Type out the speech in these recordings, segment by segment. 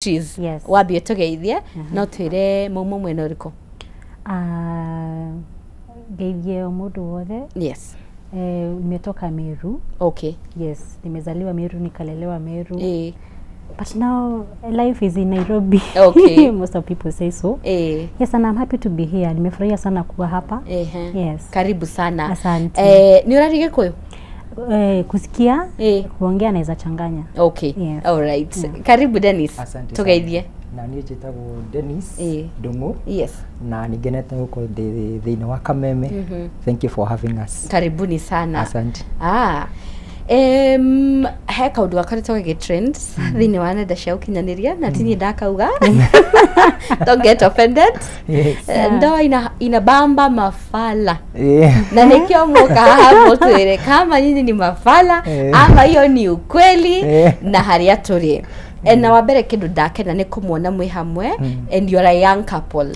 Cheese. Yes. Wambie tũgeithie, no twĩre mauma mwena ũrĩkũ? Ah, ngeithie o mũndũ wothe. Eh, nimetoka Meru. Yes, nimezaliwa Meru, nikalelewa Meru. But now life is in Nairobi. Most of people say so. Yes, and I'm happy to be here. Nimefurahia sana kuwa hapa. Yes. Karibu sana. Asante. Eh, nĩ ũraria Gĩkũyũ? Eh, kusikia, kuongea naweza changanya. Yes. All right. Karibu Dennis. Asante. Tũgeithie. Sana. Na niĩ njĩtagwo Dennis Ndung'u na nĩ ngenete gũkorwo ndĩ thĩinĩ wa Kameme. Thank you for having us. Karibuni sana. Asante. Ah. He kaũndũ gakoretwo gagĩ-trend thĩinĩ wa nenda cia ũkinyanĩria, na ti niĩ ndakauga, don't get offended. Eh, ndoa inabamba mafala na nikio muka haha mũtwĩre kama nyinyi ni mafala ama hiyo ni ukweli na harĩa tũrĩ. Na wa mbere kĩndũ ndakena nĩ kũmuona mwĩ hamwe and you're a young couple.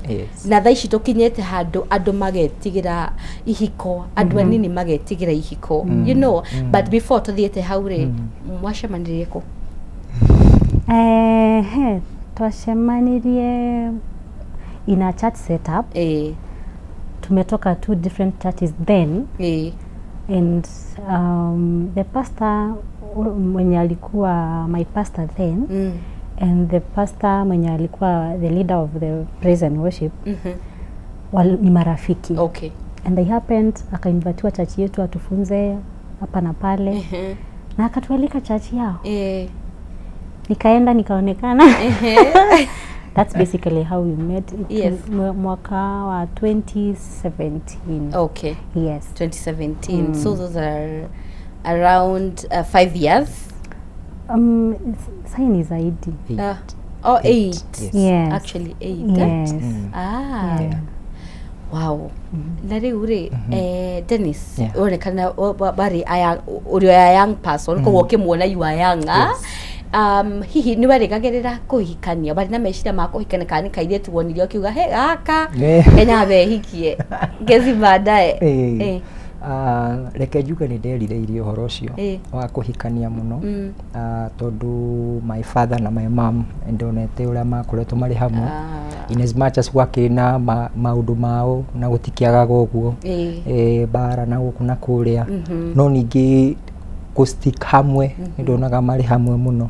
Na thaa ici tũkinyĩte handũ andũ magetigĩra ihiko, andũ anini magetigĩra ihiko, but before tũthiĩte hau rĩ, mwacemanirie kũ? Eh, he, twacemanirie in a church setup. Tumetoka two different churches then and the pastor mwenye alikuwa my pastor then and the pastor mwenye alikuwa the leader of the praise and worship ni marafiki and they happened akainvitiwa church yetu atufunze hapa na pale na akatualika church yao. Nikaenda, nikaonekana. That's basically how we met. Mwaka wa 2017. Yes. 2017, so those are around 5 years. Sai ni zaidi. Eight. Oh, eight. Yes. Yes. Actually eight, eh? Yes. Ah. Yeah. Wow. Na rĩu rĩ, Dennis, ũronekana warĩ aya ũrĩ a young person, koguo ũkĩmuona you are young, ah? Yes. Hihi nĩ werĩgagĩrĩra kũhikania, warĩ na meciria ma kũhikania, kana nĩ kairĩtu wonire ũkiuga he gaka Kenya behikie ngezi baadaye? Eh. Ah, reke njuge nĩ nderirĩirie ũhoro ũcio wa kũhikania mũno. Ah, tondũ my father na my mom ndonete ũrĩa makoretwo marĩ hamwe in as much as gwakĩrĩ na maũndũ mao na gũtikĩagaga ũguo mbara na gũkũ na kũrĩa, no ningĩ gũ stick hamwe nĩ ndonaga marĩ hamwe mũno,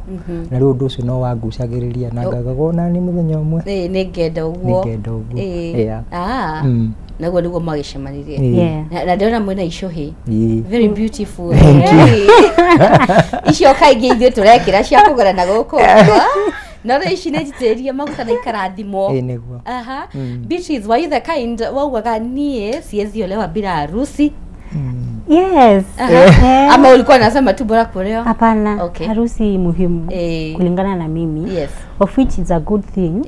na rĩu ũndũ ũcio no wangucagĩrĩria na ngaugaga ona nĩ mũthenya ũmwe Nĩ ngenda ũguo. Nĩ ngenda ũguo. Ah. Naguo nĩguo mwagĩcemanirie. Na ndĩrona mwĩna icũhĩ very beautiful. Hey. Icio kaingĩ ithuĩ tũrekĩra cia kũgũra na gũkũ, no rĩu ici nĩ njitĩrĩrie maguta na ikarathimwo. Ĩĩ, nĩguo. Aha. Beatrice, were you the kind waugaga niĩ siwezi olewa bila harusi? Yes. Aha. Eh, Ama ulikuwa nasema tu bora kuolewa? Hapana. Harusi muhimu kulingana na mimi, of which is a good thing.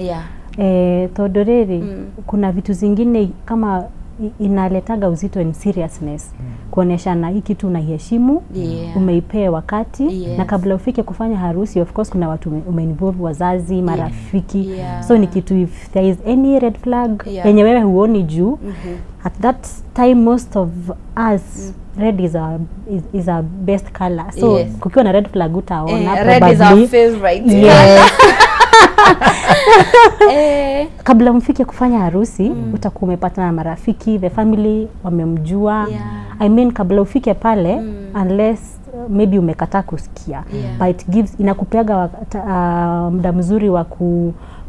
Eh, tondũ rĩrĩ, kuna vitu zingine kama inaletaga uzito and seriousness, kuoneshana hii kitu unaiheshimu, umeipea wakati na kabla ufike kufanya harusi, of course kuna watu umeinvolve, wazazi, marafiki. So ni kitu if there is any red flag yenye wewe huoni juu at that time, most of us, red is our best color, so kukiwa na red flag utaona. Eh, red is our Probably. Favorite. Yes. Kabla mfike kufanya harusi, utakuwa umepatana na marafiki, the family wamemjua. I mean, kabla ufike pale, unless maybe umekataa kusikia, but it gives, inakupeaga muda mzuri wa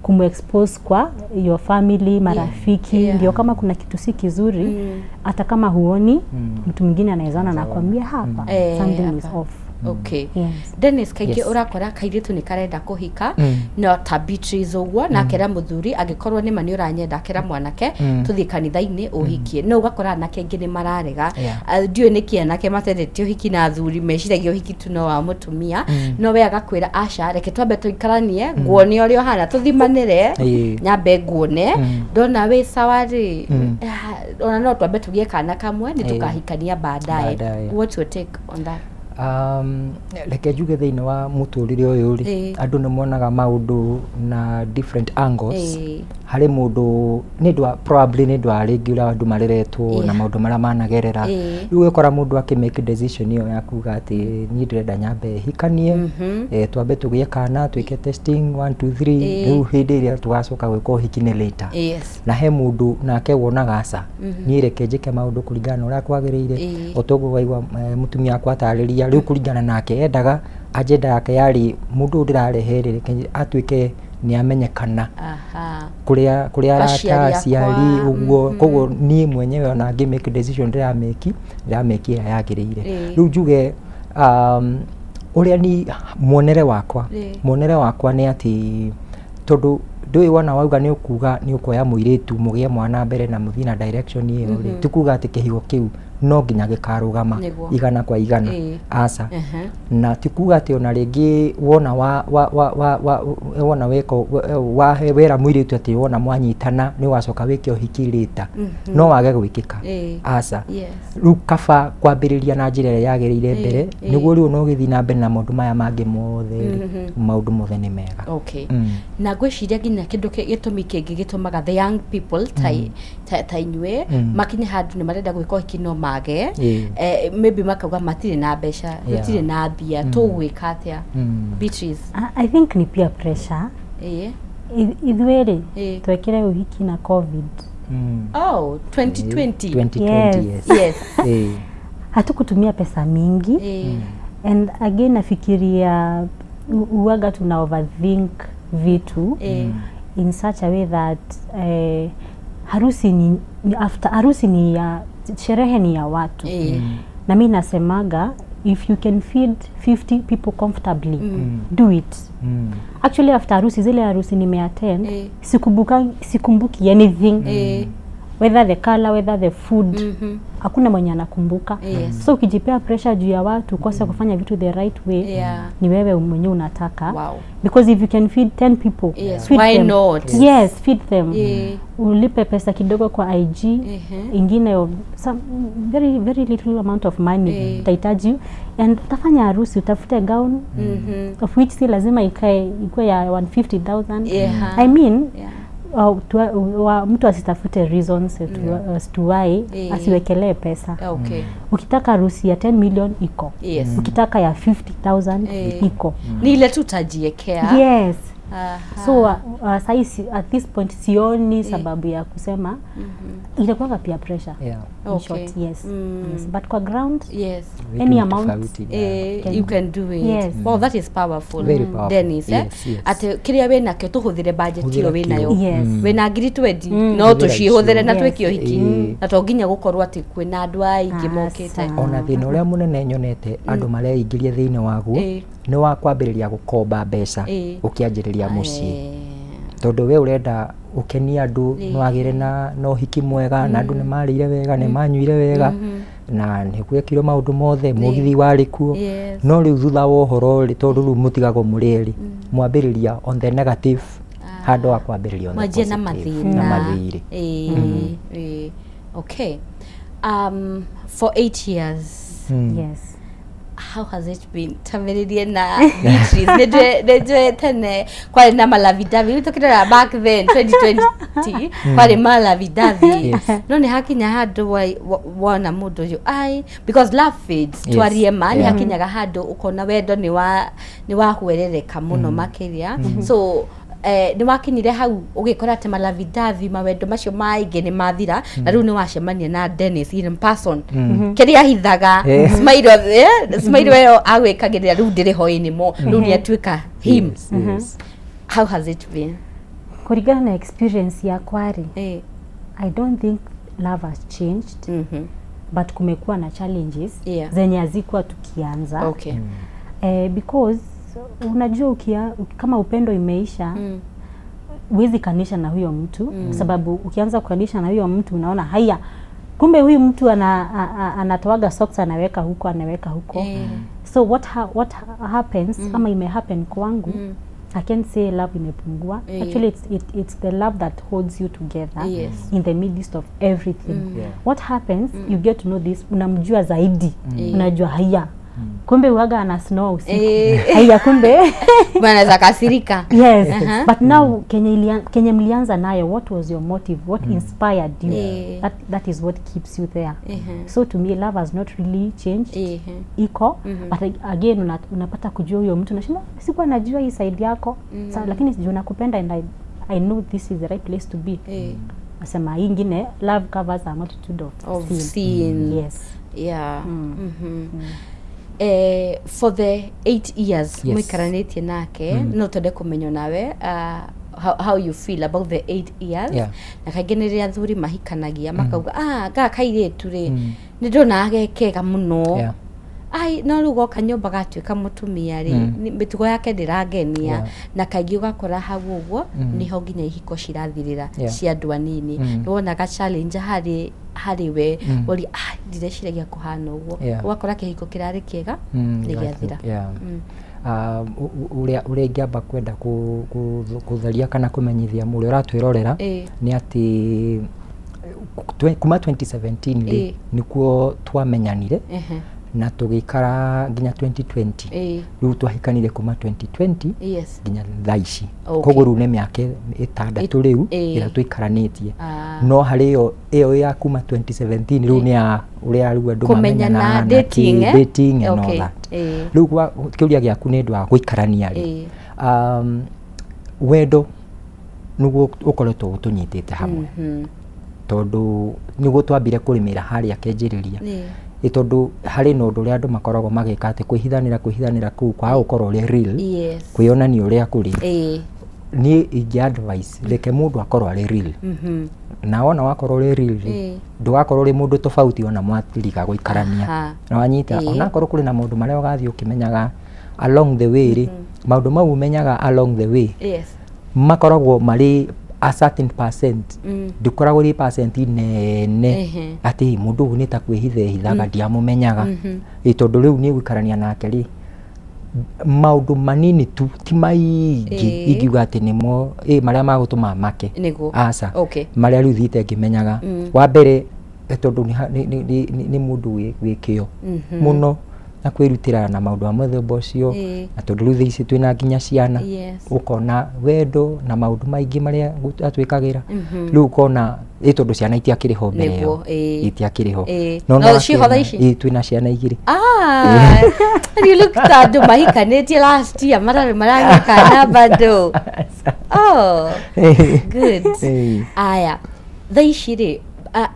kumexpose kwa your family, marafiki, ndio kama kuna kitu si kizuri, hata kama huoni, mtu mwingine anawezana na kuambia hapa something is Hapa. off. Yes. Dennis, kaingĩ ũrakora kairĩtu nĩ karenda kũhika, no ta Beatrice ũguo, na akera mũthuri, angĩkorwo nĩma nĩ ũranyenda, akera mwanake, tũthiĩ kanitha-inĩ ũhikie, no ũgakora anake aingĩ nĩ mararega. Ah, ndiũĩ nĩkĩ anake matendete ũhiki na athuri meciragia ũhiki tu no wa mũtumia, no we agakwĩra aca, reke twambe tũikaranie, nguone ũrĩa ũhana, tũthimanĩre, nyambe nguone, ndona wĩ sawa rĩ, ah, ona no twambe tũgĩe kana kamwe nĩ tũkahikania baadaye. Baadaye. What's your take on that? Reke njuge thĩinĩ wa mũtũrĩre ũyũ rĩ, andũ nĩ monaga maũndũ na different angles. Harĩ mũndũ nĩ ndwa probably nĩ ndwa rĩngĩ ũrĩa andũ mareretwo na maũndũ marĩa managerera. Rĩu ũgakora mũndũ akĩ make decision ĩyo ya kuga atĩ niĩ ndĩrenda nyambe hikanie, twambe tũgĩe kana twĩke testing 1 2 3, rĩu hĩndĩ ĩrĩa tũgacoka gwĩka ũhiki nĩ later. Na he mũndũ nake wonaga aca, niĩ reke njĩke maũndũ kũringana na ũrĩa kwagĩrĩire. O toguo waigua mũtumia wakwa atarĩria, rĩu kũringana nake endaga agenda yake yarĩ mũndũ ũyũ ndĩrarehe rĩ, reke atuĩke nĩ amenyekana kũrĩa arata aciari ũguo. Koguo niĩ mwenyewe ona ngĩ make decision ndĩramĩki ĩrĩa yagĩrĩire. Rĩu njuge ũrĩa ni muonere wakwa nĩ atĩ tondũ ndũĩ wona wauga nĩ ũkuga nĩ ũkuoya mũirĩtu mũgĩe mwana mbere na mũthiĩ na direction ĩyo rĩ, ti kuga atĩ kĩhigo kĩu no nginya gĩkarũgama igana kwa igana, aca. Na ti kuga atĩ ona rĩngĩ wona wona weka wera mũirĩtu atĩ wona mwanyitana nĩ wacoka wĩke ũhiki later, no wage gwĩkĩka, aca. Rĩu kaba kwambĩrĩria na njĩra ĩrĩa yagĩrĩire mbere, nĩguo rĩu no ũgĩthiĩ na mbere na maũndũ maya mangĩ mothe rĩ, maũndũ mothe nĩ mega. Na ngwĩciria nginya kĩndũ gĩtũmi kĩngĩ gĩtũmaga the young people ta inyuĩ makinye handũ nĩ marenda gwĩka ũhiki no mage, maybe makauga matirĩ na mbeca, gũtirĩ na mbia, tũgwĩka atĩa? Beatrice. I think ni peer pressure. Ithuĩ rĩ twekire ũhiki na COVID. Oh, 2020. 2020, yes. Hatukutumia pesa mingi. And again nafikiria uwaga tuna overthink vitu in such a way that harusi ni after harusi ni ya sherehe ni ya watu. Na mimi nasemaga if you can feed 50 people comfortably, do it. Actually after harusi, zile harusi nimeattend, sikumbuki anything. Whether the color, whether the food, hakuna mwenye anakumbuka. So ukijipea pressure juu ya watu kosa kufanya vitu the right way, ni wewe mwenyewe unataka. Because if you can feed 10 people, feed why them. Not? Yes, feed them. Ulipe pesa kidogo kwa IG, ingine of some very very little amount of money utahitaji, and utafanya harusi, utafute gown of which si lazima ikae ikuwe ya 150,000. I mean, mtu asitafute reasons as to why asiwekelee pesa. Ukitaka harusi ya 10 million iko. Ukitaka ya 50,000 iko. Ni ile tu utajiekea. Yes. So saisi at this point sioni sababu ya kusema itakuwa pia pressure. In short, yes. Yes. But kwa ground, any amount you can do it. Yes. Well, that is powerful. Very powerful. Dennis, yes. Ate kiria we nakio tuhuthire budget iyo we nayo. We na ngiri 20 no tucihuthire na twike ũhiki. Na to nginya gukorwo ati kwina andu aingi mokite. Ona thina uria munene nyonete andu mareingĩria thĩinĩ waguo nĩ wa kwambĩrĩria gũkomba mbeca ũkĩanjĩrĩria mũciĩ. Tondũ we ũrenda ũkenie andũ, nĩwagĩre na ũhiki mwega, na andũ nĩ marĩire wega, nĩ manyuire wega, na nĩ gwekirwo maũndũ mothe, mũgithi warĩ kuo. No rĩu thutha wa ũhoro rĩ, tondũ rĩu mũtigagwo mũrĩ erĩ, mwambĩrĩria on the negative handũ ha kwambĩrĩria on the positive. Na mathirĩ. Okay. For 8 years. Yes. How has it been? Tamiririe na Beatrice. Nĩnjũĩ tene kwarĩ na malavidavi. Rĩu tũkĩrora back then 2020 kwarĩ malavidavi. No nĩ hakinya handũ wona mũndũ ũyũ ai, because love fades. Twarie ma nĩ hakinyaga handũ ũkona wendo nĩ wahwerereka mũno makĩria. So nĩ wakinyire hau ũgĩkora atĩ malavidavi mawendo macio maingĩ nĩ mathira, na rĩu nĩ wacemania na Dennis in person. Kĩrĩa ahithaga smile ĩyo agwĩkagĩrĩra rĩu ndĩrĩ ho anymore, rĩu nĩ atuĩka him. How has it been? Kũringana na experience yakwa rĩ, I don't think love has changed, but kumekuwa na challenges zenye hazikuwa tukianza. Because unajua kama upendo imeisha, huwezi kanisha na huyo mtu, sababu ukianza kukanisha na huyo mtu unaona haya, kumbe huyu mtu anatoaga socks anaweka huko, anaweka huko. So what happens, ama ime happen kwangu, I can't say love imepungua. Actually it's the love that holds you together in the midst of everything. What happens, you get to know this, unamjua zaidi. Unajua haya, Kumbe uaga ana snow usiku. Haya kumbe bwana zakasirika. Yes. But now kenye mlianza nayo, what was your motive? What inspired you? That is what keeps you there. So to me, love has not really changed. Iko, but again unapata kujua huyo mtu unashinda sikuwa najua hii side yako. So, lakini sijui nakupenda and I know this is the right place to be. Nasema hii ingine, love covers a multitude of sin. Yes. Yeah. For the 8 years mwikaranĩtie nake, no twende kũmenya nawe how you feel about the 8 years. Na kaingĩ nĩ rĩrĩa athuri mahikanagia makauga gaka kairĩtu rĩ nĩ ndona gekega mũno. Ai no rĩu goka nyũmba gatuĩka mũtumia rĩ, mĩtugo yake ndĩrangenia. Na kaingĩ ũgakora hau ũguo nĩho nginya ihiko cirathirĩra cia andũ anini. Nĩwonaga challenge harĩ we ũria ndireciragia kũhana ũguo, ũgakora kĩhiko kĩrarĩ kĩega nĩ gĩathira. Ũrĩa ingĩamba kwenda kũtheria kana kũmenyithia mũrĩa ũratwĩrorera nĩ atĩ kuma 2017 rĩ nĩkuo twamenyanire na tũgĩikara nginya 2020. Rĩu twahikanire kuma 2020 nginya thaa ici. Koguo rĩu nĩ mĩaka 6 rĩu ĩrĩa tũikaranĩtie. No harĩ ĩyo ya kuma 2017 rĩu nĩ ya ũrĩa rĩu andũ mamenyana, dating and all that. Rĩu kĩũria gĩaku nĩ ũndũ wa gũikarania rĩ, wendo nĩguo ũkoretwo ũtũnyitĩte hamwe, tondũ nĩguo twambire kũrĩmĩra harĩa kĩanjĩrĩria. Tondũ harĩ na ũndũ ũrĩa andũ makoragwo magĩka atĩ kwĩhithanĩra kũu kwaga gũkorwo ũrĩ real, kwĩonania ũrĩa kũrĩ. Niĩ ingĩ advice reke mũndũ akorwo arĩ real. Na wona wakorwo ũrĩ real rĩ, ndũgakorwo ũrĩ mũndũ tofauti ona mwatiriga gũikarania. Na wanyita onakorwo kũrĩ na maũndũ marĩa ũgathiĩ ũkĩmenyaga along the way rĩ, maũndũ mau ũmenyaga along the way makoragwo marĩ a certain percent, ndũkoragwo ĩrĩ percent nene atĩ mũndũ ũyũ nĩ ta kwĩhitha ehithaga ndiamũmenyaga. Tondũ rĩu nĩ gũikarania nake rĩ, maũndũ manini tu ti maingĩ ingiuga atĩ nĩmo marĩa magũtũma make. Aca, marĩa rĩu thiĩte ngĩmenyaga. Wa mbere tondũ nĩ mũndũ wĩ kĩo mũno na kwĩrutĩra na maũndũ ma mũthemba ũcio, na tondũ rĩu thaa ici twĩna nginya ciana, ũkona wendo na maũndũ maingĩ marĩa atwĩkagĩra. Rĩu ũkona tondũ ciana itiakĩrĩ ho mbere ĩyo, itiakĩrĩ ho. No ciho thaa ici? Twĩna ciana 2. You look ta andũ mahikanĩtie last year mararĩ maragĩkana bado. Oh, good. Aya, thaa ici rĩ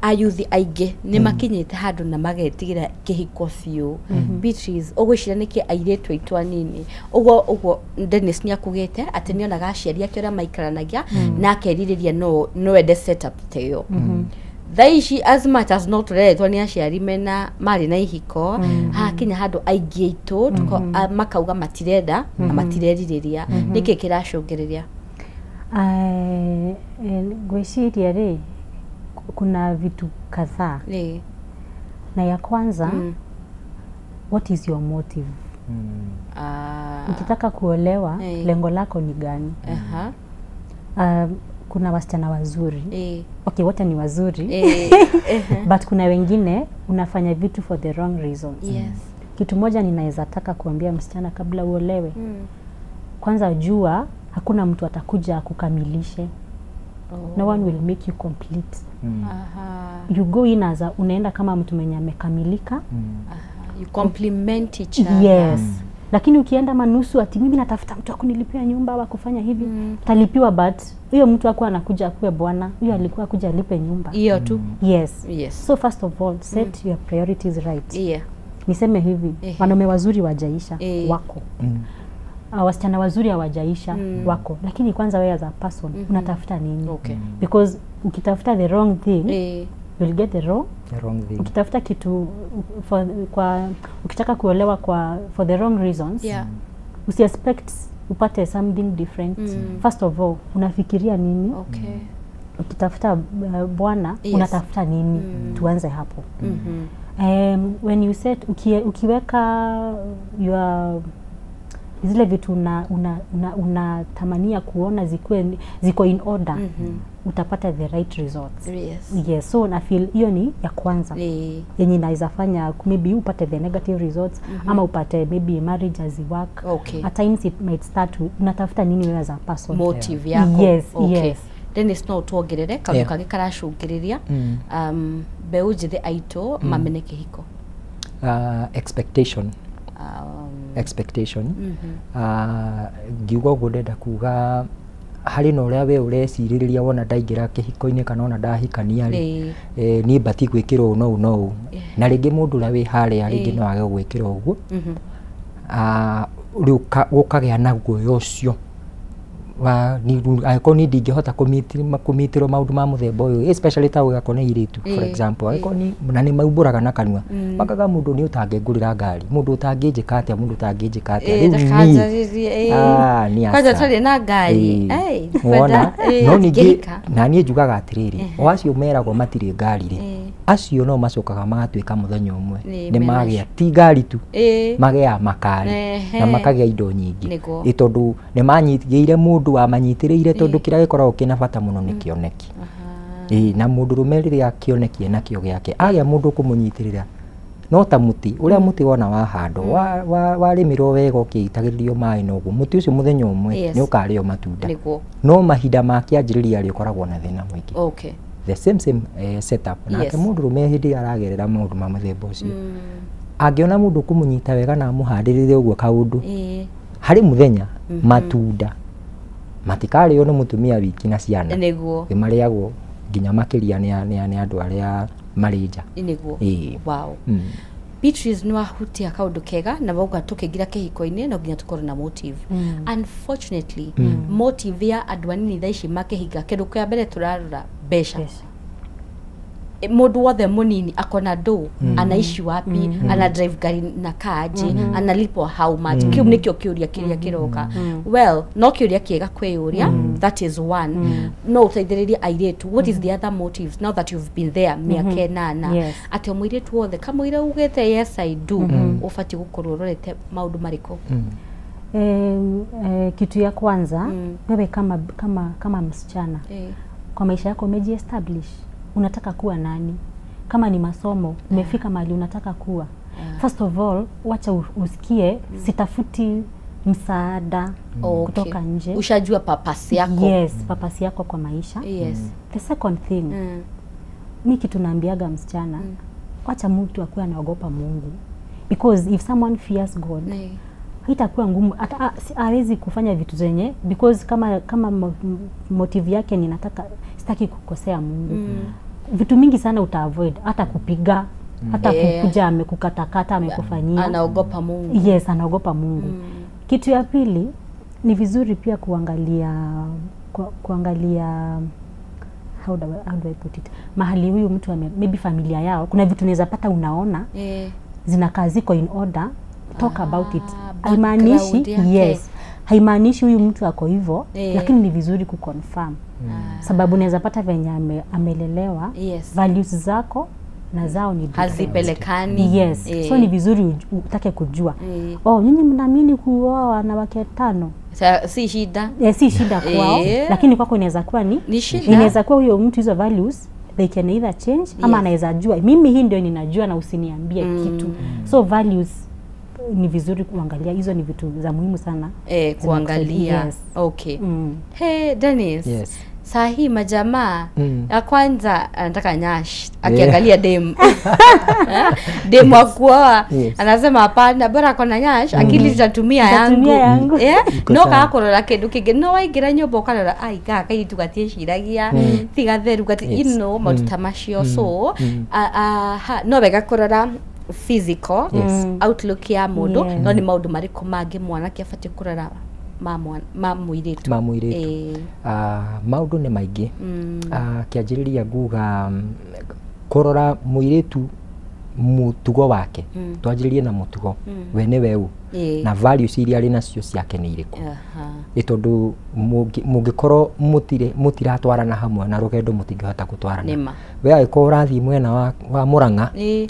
ayuthi aingĩ nĩ makinyĩte handũ na magetigĩra kĩhiko biũ. Beatrice, ũgwĩciria nĩkĩ airĩtu aitũ anini ũguo Dennis nĩ akugĩte atĩ nĩonaga aciari ake ũrĩa maikaranagia na akerirĩria no ende setup ta ĩyo. Thaa ici as much as no tũreretwo nĩ aciari mena marĩ na ihiko, hakinya handũ aingĩ aitũ makauga matirenda na matirerirĩria. Nĩkĩ kĩracũngĩrĩria? Ngwĩciria rĩ kuna vitu kadhaa. Na ya kwanza, what is your motive? Ukitaka kuolewa, lengo lako ni gani? Kuna wasichana wazuri. Okay, wote ni wazuri. But kuna wengine unafanya vitu for the wrong reasons. Kitu moja ninaweza taka kuambia msichana kabla uolewe. Kwanza jua hakuna mtu atakuja kukamilishe. No one will make you complete. You go in as unaenda kama mtu mwenye amekamilika. You compliment each other. Yes. Lakini ukienda manusu ati mimi natafuta mtu akunilipia nyumba au kufanya hivi, talipiwa, but huyo mtu hakuwa anakuja akuwe bwana, huyo alikuwa akuja alipe nyumba. Hiyo tu. Yes. Yes. So first of all, set your priorities right. Yeah. Niseme hivi, wanaume wazuri wajaisha wako. Wasichana wazuri hawajaisha wako, lakini kwanza wewe as a person unatafuta nini? Okay. Because ukitafuta the wrong thing, you'll get the wrong thing. Ukitafuta kitu ukitaka kuolewa for the wrong reasons, usi expect upate something different. First of all, unafikiria nini? Okay. Ukitafuta bwana, unatafuta nini? Tuanze hapo. When you set ukiweka your Zile vitu unatamania kuona ziko in order, utapata the right results. Yes, so na feel hiyo ni ya kwanza yenye inaweza fanya maybe upate the negative results, ama upate maybe marriage as work. At times it might start with unatafuta nini wewe as a person, motive yako. Yes, yes. Dennis, no tuongerere kaundu kangĩ karacũngĩrĩria mbeũ njĩthĩ aitũ mamene kĩhiko. Expectation. Expectation. Ngiuga ũguo ndenda kuga harĩ na ũrĩa we ũrecirĩrĩria wona ndaingĩra kĩhiko-inĩ kana ona ndahikania rĩ, niĩ batiĩ gwĩkĩrwo ũũ na ũũ na ũũ, na rĩngĩ mũndũ ũrĩa wĩ harĩa rĩngĩ no age gwĩkĩra ũguo. Rĩu gũkagĩa na guoya ũcio angĩkorwo niĩ ndingĩhota kũmitĩrwo maũndũ ma mũthemba ũyũ, especially ta ũgakora nĩ airĩtu, for example, angĩkorwo ni na nĩ maumbũraga na kanua, makaga mũndũ nĩ ũtangĩngũrĩra ngari, mũndũ ũtangĩnjĩka atĩa, mũndũ ũtangĩnjĩka atĩa, rĩu niĩ kwanja tarĩ na ngari. Wona, no ningĩ na niĩ njugaga atĩrĩrĩ, o acio meragwo matirĩ ngari rĩ, acio no macokaga magatuĩka mũthenya ũmwe nĩ magĩa ti ngari tu, magĩa makari na makagĩa indo nyingĩ, ĩ tondũ nĩ manyitĩrĩire mũndũ wamanyitĩrĩire, tondũ kĩrĩa gĩkoragwo kĩna bata mũno nĩ kĩoneki. Na mũndũrũme rĩrĩa kĩoneki enakĩo gĩake, agĩa mũndũ ũkũmũnyitĩrĩra, no ta mũtĩ ũrĩa mũtĩ wona wahandwo, warĩmĩrwo wega ũkĩitagĩrĩrio maĩ na ũguo, mũtĩ ũcio mũthenya ũmwe nĩ ũkarĩo matunda, no mahinda ma kĩanjĩrĩria rĩ ũkoragwo na thĩna mũingĩ. The same setup. Nake mũndũrũme hĩndĩ ĩrĩa aragerera maũndũ ma mũthemba ũcio, angĩona mũndũ ũkũmũnyita wega na amũhandĩrĩre ũguo kaũndũ, harĩ mũthenya matunda matikarĩo nĩ mũtumia wiki na ciana, nĩ marĩagwo nginya makĩria nĩ andũ arĩa marĩ nja. Wow. Beatrice, nĩ wahutia kaũndũ kega na wauga tũkĩingĩra kĩhiko-inĩ no nginya tũkorwo na motive. Unfortunately, motive ya andũ anini thaa ici makĩhinga, kĩndũ kĩa mbere tũrarora mbeca. Mũndũ wothe mũnini akona ndũ, anaishi wapi, ana drive gari na kaje, analipwa how much, kĩu nĩkĩo kĩũria kĩrĩa kĩroka. Well, no kĩũria kĩega kwĩyũria, that is one. No ũteithĩrĩrie airĩtu, what is the other motives now that you've been there mĩaka ĩnana, atĩ o mũirĩtu wothe kamũira ugĩte yes I do, ũbatiĩ gũkorwo ũrorete maũndũ marĩkũ? Kitu ya kwanza, wewe kama msichana, kwa maisha yako umejiestablish, unataka kuwa nani? Kama ni masomo, umefika mahali unataka kuwa. First of all, wacha usikie, sitafuti msaada kutoka nje. Ushajua papasi yako. Yes, papasi yako kwa maisha. Yes. The second thing, mi kitu naambiaga msichana, wacha mtu akuwe anaogopa Mungu. Because if someone fears God, haitakuwa ngumu, hata hawezi kufanya vitu zenye, because kama motive yake ni nataka, sitaki kukosea Mungu. Vitu mingi sana uta avoid, hata kupiga, hata kukuja amekukatakata, amekufanyia. Anaogopa Mungu. Yes, anaogopa Mungu. Kitu ya pili ni vizuri pia kuangalia how do I put it, mahali huyu mtu maybe familia yao, kuna vitu unaweza pata unaona zinakaa ziko in order, talk about it. Haimaanishi, yes, haimaanishi huyu mtu ako hivyo, lakini ni vizuri kuconfirm. Sababu unaweza pata venye amelelewa, values zako na zao ni hazipelekani. Yes. So ni vizuri utake kujua. Oh, nyinyi mnaamini kuoa wanawake 5? Si shida. Si shida kwao, lakini kwako inaweza kuwa ni shida. Inaweza kuwa huyo mtu hizo values they can either change, ama anaweza jua mimi hii ndio ninajua na usiniambie kitu. So values ni vizuri kuangalia, hizo ni vitu za muhimu sana kuangalia. Yes. Okay. Hey Dennis. Yes. Saa hii majamaa ya kwanza anataka nyash, akiangalia dem dem wa kuoa, anasema hapana, bora akona nyash, akili tutatumia yangu. No kakorora kindu kingi, no waingira nyumba ukarora ai gaka kairitu gatieciragia, ti gatheru gati, you know, maũndũ ta macio. So no wega kũrora physical outlook ya mũndũ, no nĩ maũndũ marĩkũ mangĩ mwanake abatiĩ kũrora ma mũirĩtu? Ma mũirĩtu. Maũndũ nĩ maingĩ. Kĩanjĩrĩria nguga kũrora mũirĩtu mũtugo wake, twanjĩrĩrie na mũtugo, we nĩwe ũ, na values iria arĩ nacio ciake nĩ irĩkũ. Ĩ tondũ mũngĩkorwo mũtiratwarana hamwe na rũgendo mũtingĩhota gũtwarana. We angĩkorwo ũrathiĩ mwena wa Murang'a,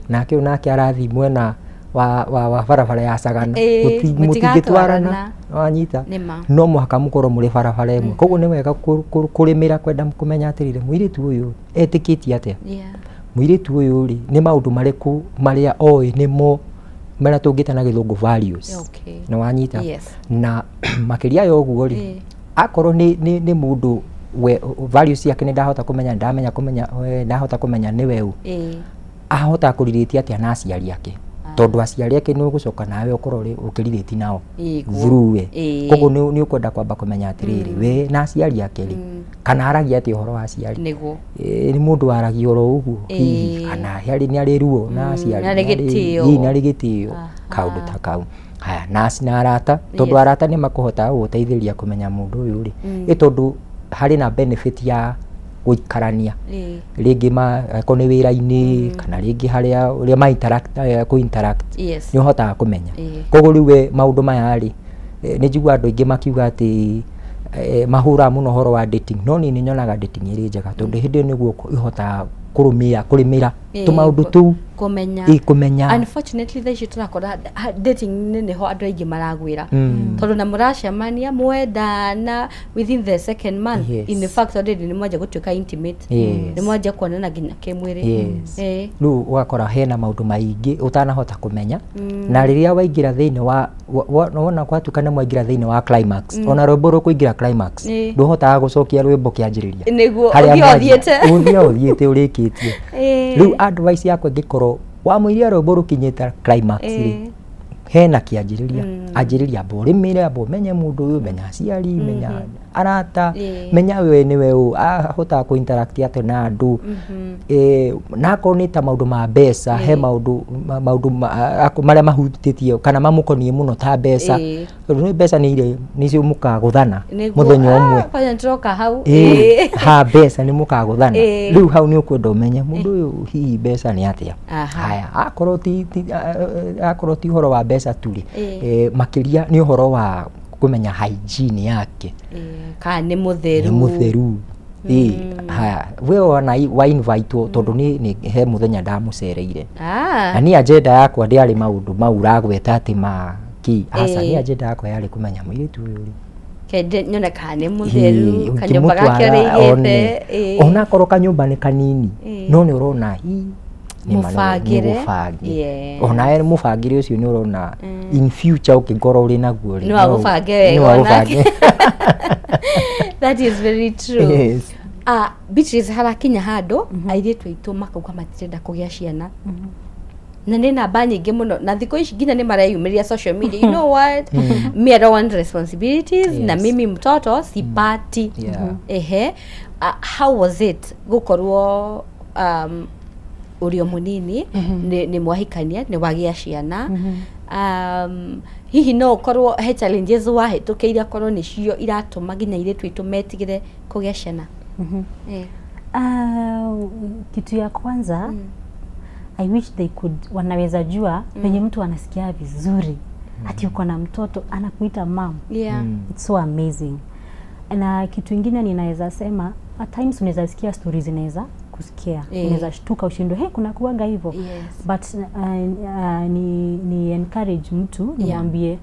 nake ũyũ nake arathiĩ mwena wa barabara ya Sagana mũtingĩtwarana wanyita no mũhaka mũkorwo mũrĩ barabara ĩmwe. Koguo nĩ wega kũrĩmĩra kwenda kũmenya atĩrĩrĩ mũirĩtu ũyũ etĩkĩtie atĩa, mũirĩtu ũyũ rĩ nĩ maũndũ marĩkũ marĩa oĩ nĩmo marĩa tũngĩta na gĩthũngũ values. Nĩ wanyita? Na makĩria ya ũguo rĩ akorwo nĩ mũndũ we values ciake nĩ ndahota kũmenya ndamenya kũmenya ndahota kũmenya nĩwe ũ ahota kũrirĩtie atĩa na aciari ake, tondũ aciari ake nĩ ũgũcoka nawe ũkorwo ũkĩrirĩti nao through we. Koguo nĩ ũkwenda kwamba kũmenya atĩrĩrĩ we na aciari ake rĩ kana aragia atĩa ũhoro wa aciari, nĩ mũndũ waragia oro ũguo hihi kana nĩ arĩ ruo na aciari nĩ arĩ gĩtĩo kaũndũ ta kau. Haya na arata, tondũ arata nĩ makũhota gũgũteithĩrĩria kũmenya mũndũ ũyũ rĩ ĩ tondũ harĩ na benefit ya gũikarania rĩngĩ akorwo nĩ wĩra-inĩ kana rĩngĩ harĩa ũrĩa ma interact kũ interact nĩ ũhotaga kũmenya. Koguo rĩu we maũndũ maya rĩ nĩ njiguaga andũ aingĩ makiuga atĩ mahũraga mũno ũhoro wa dating, no niĩ nĩ nyonaga dating ĩrĩ njega tondũ hĩndĩ ĩyo nĩguo ĩhotaga kũrũmĩra tũmaũndũ tũu kũmenya. Unfortunately thaa ici tũrakora dating nĩho andũ aingĩ maragwĩra tondũ na mũracemania mwendana within the second month. In fact already nĩ mwanja gũtuĩka intimate, nĩ mwanja kuonana nginya kĩmwĩrĩ. Rĩu ũgakora hena maũndũ maingĩ ũtanahota kũmenya, na rĩrĩa waingĩra thĩinĩ wa wona gwatuĩka nĩ mwaingĩra thĩinĩ wa climax, ona rwĩmbo rũkũingĩra climax ndũhotaga gũcokia rwĩmbo kĩanjĩrĩria ũthiĩ ũthiĩte ũrĩkĩtie. Rĩu advice yakwa ĩngĩkorwo wamũiria rwĩmbo rũkinyĩte climax rĩ hena kĩanjĩrĩria, anjĩrĩria amba ũrĩmĩre, amba ũmenye mũndũ ũyũ, menya aciari, menya arata, menya we nĩwe ũ ahotaga kũ interact atĩa na andũ, na akorwo nĩ ta maũndũ ma mbeca he maũndũ marĩa mahutĩtie kana mamũkoniĩ mũno ta mbeca, tondũ nĩ mbeca nĩ iria nĩcio mũkagũthana mũthenya ũmwe ha mbeca nĩ mũkagũthana. Rĩu hau nĩ ũkwenda ũmenye mũndũ ũyũ hihi mbeca nĩ atĩa. Haya akorwo ti ũhoro wa mbeca tu rĩ makĩria nĩ ũhoro wa kũmenya hygiene yake kana nĩ mũtheru. Haya we ona wa invite tondũ nĩ he mũthenya ndamũcereire na niĩ agenda yakwa ndĩarĩ maũndũ mau ũragweta atĩ ma kĩ aca, niĩ agenda yakwa yarĩ kũmenya mũirĩtu ũyũ rĩ kende nyone kana nĩ mũtheru, kanyũmba gake ũrĩigĩte, ona akorwo kanyũmba nĩ kanini no nĩ ũrona nĩ mũbangĩre, ona mũbangĩre ũcio nĩ ũrona in future ũkĩngorwo ũrĩ naguo rĩ no agũbange wega onake. That is very true. Yes. Beatrice harakinya handũ airĩtu aitũ makauga matirenda kũgĩa ciana, na nĩ namba nyingĩ mũno na thikũ ici nginya nĩ mareyumĩria social media, you know what, me I don't want responsibilities na mimi mtoto sipati. Ehe, how was it gũkorwo ũrĩ o mũnini nĩ mwahikania nĩ wagĩa ciana, hihi no ũkorwo he challenges wahĩtũkĩire akorwo nĩcio iratũma nginya airĩtu aitũ metigĩre kũgĩa ciana? Kitu ya kwanza I wish they could wanaweza jua penye mtu anasikia vizuri ati uko na mtoto anakuita mom. It's so amazing. Na kitu ingine ninaweza sema at times unaweza sikia stories zinaweza kusikia, unaweza shtuka ushindwe hey kuna kuaga hivyo. But ni encourage mtu nimwambie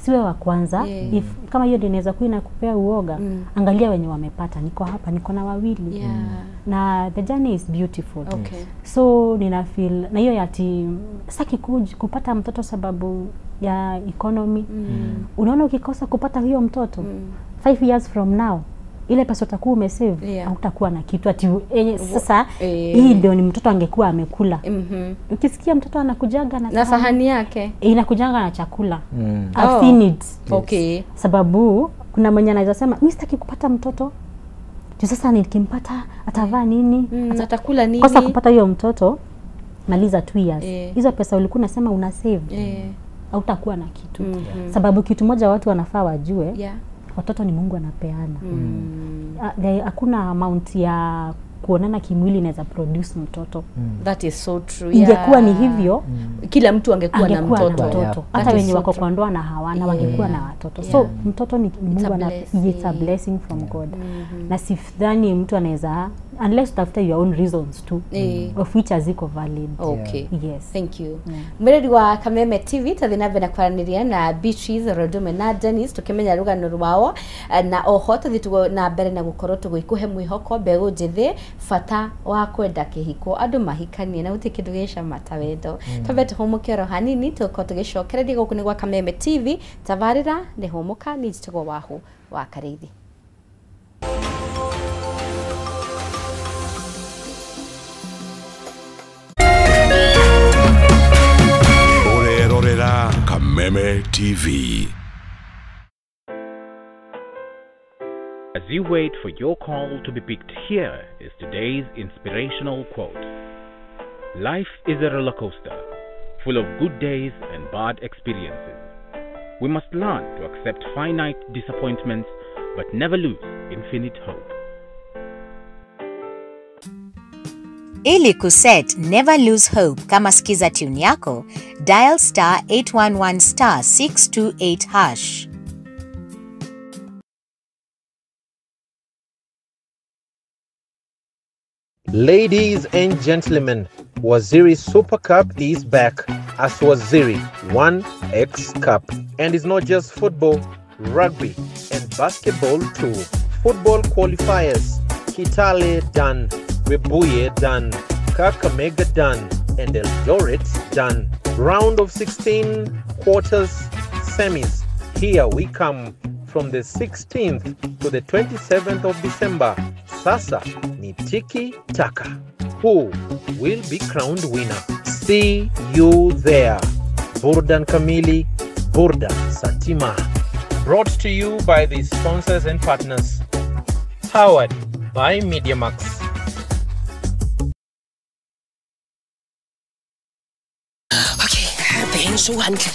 siwe wa kwanza. If kama hiyo ndio inaweza kuwa inakupea uoga, angalia wenye wamepata, niko hapa niko na wawili. Na the journey is beautiful. So nina feel na hiyo ati sitaki kupata mtoto sababu ya economy. Unaona ukikosa kupata hiyo mtoto 5 years from now ile pesa utakuwa umesave hautakuwa na kitu ati sasa hii ndio ni mtoto angekuwa amekula. Ukisikia mtoto anakujaga na sahani yake inakujanga na chakula. I've seen it. Okay. Sababu kuna mwenye anaweza sema mimi sitaki kupata mtoto juu sasa nikimpata atavaa nini, atakula nini. Kosa kupata hiyo mtoto maliza 2 years hizo pesa ulikuwa unasema una save hautakuwa na kitu. Sababu kitu moja watu wanafaa wajue, watoto ni Mungu anapeana. Hakuna amount ya kuonana kimwili inaweza produce mtoto. That is so true. Ingekuwa ni hivyo, kila mtu angekuwa na mtoto. Hata wenye wako kwa ndoa na hawana wangekuwa na watoto. So mtoto ni Mungu ana, it's a blessing from God. Na sidhani mtu anaweza, unless after your own reasons too, of which haziko valid. Okay. Yes. Thank you. Mwireri wa Kameme TV tathi na mbere na kwaranĩria na Beatrice Rodume na Dennis tukimenya rugano rwao na oho tathi tugo na mbere na gukorwo tugikuhe mwihoko mbegu njithi bata wa kwenda kihiko andu mahikanie na guti kindu gicama ta wendo. Twambe tuhumuke oro hanini tukorwo tugicokereria guku ni gwa Kameme TV tabarira ni humuka ni njitagwo Wahu wa Kareithi. Kameme TV. As you wait for your call to be picked, here is today's inspirational quote. Life is a roller coaster, full of good days and bad experiences. We must learn to accept finite disappointments, but never lose infinite hope. Ili kuset Never Lose Hope kama skiza tune yako, dial star 811 star 628 hash. Ladies and gentlemen, Waziri Super Cup is back as Waziri 1X Cup. And it's not just football, rugby and basketball too. Football qualifiers, Kitale done, Webuye done, Kakamega done, and Eldoret done. Round of 16, quarters, semis. Here we come from the 16th to the 27th of December. Sasa ni tiki taka. Who will be crowned winner? See you there. Burdan Kamili, Burdan Satima. Brought to you by the sponsors and partners. Powered by MediaMax.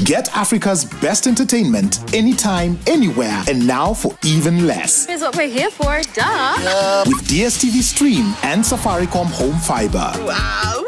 Get Africa's best entertainment anytime, anywhere, and now for even less. Here's what we're here for, duh. With DSTV Stream and Safaricom Home Fiber. Wow.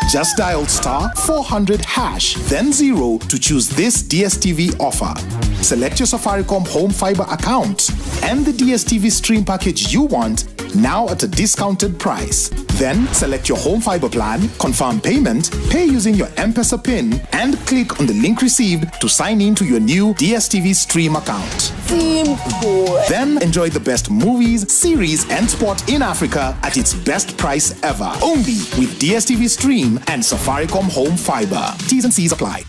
Just dial star 400 hash, then 0 to choose this DSTV offer. Select your Safaricom Home Fiber account and the DSTV Stream package you want now at a discounted price. Then select your home fiber plan, confirm payment, pay using your M-Pesa PIN, and click on the link received to sign in to your new DSTV Stream account. Simple. Then enjoy the best movies, series, and sport in Africa at its best price ever. Only with DSTV Stream and Safaricom Home Fiber. T's and C's apply.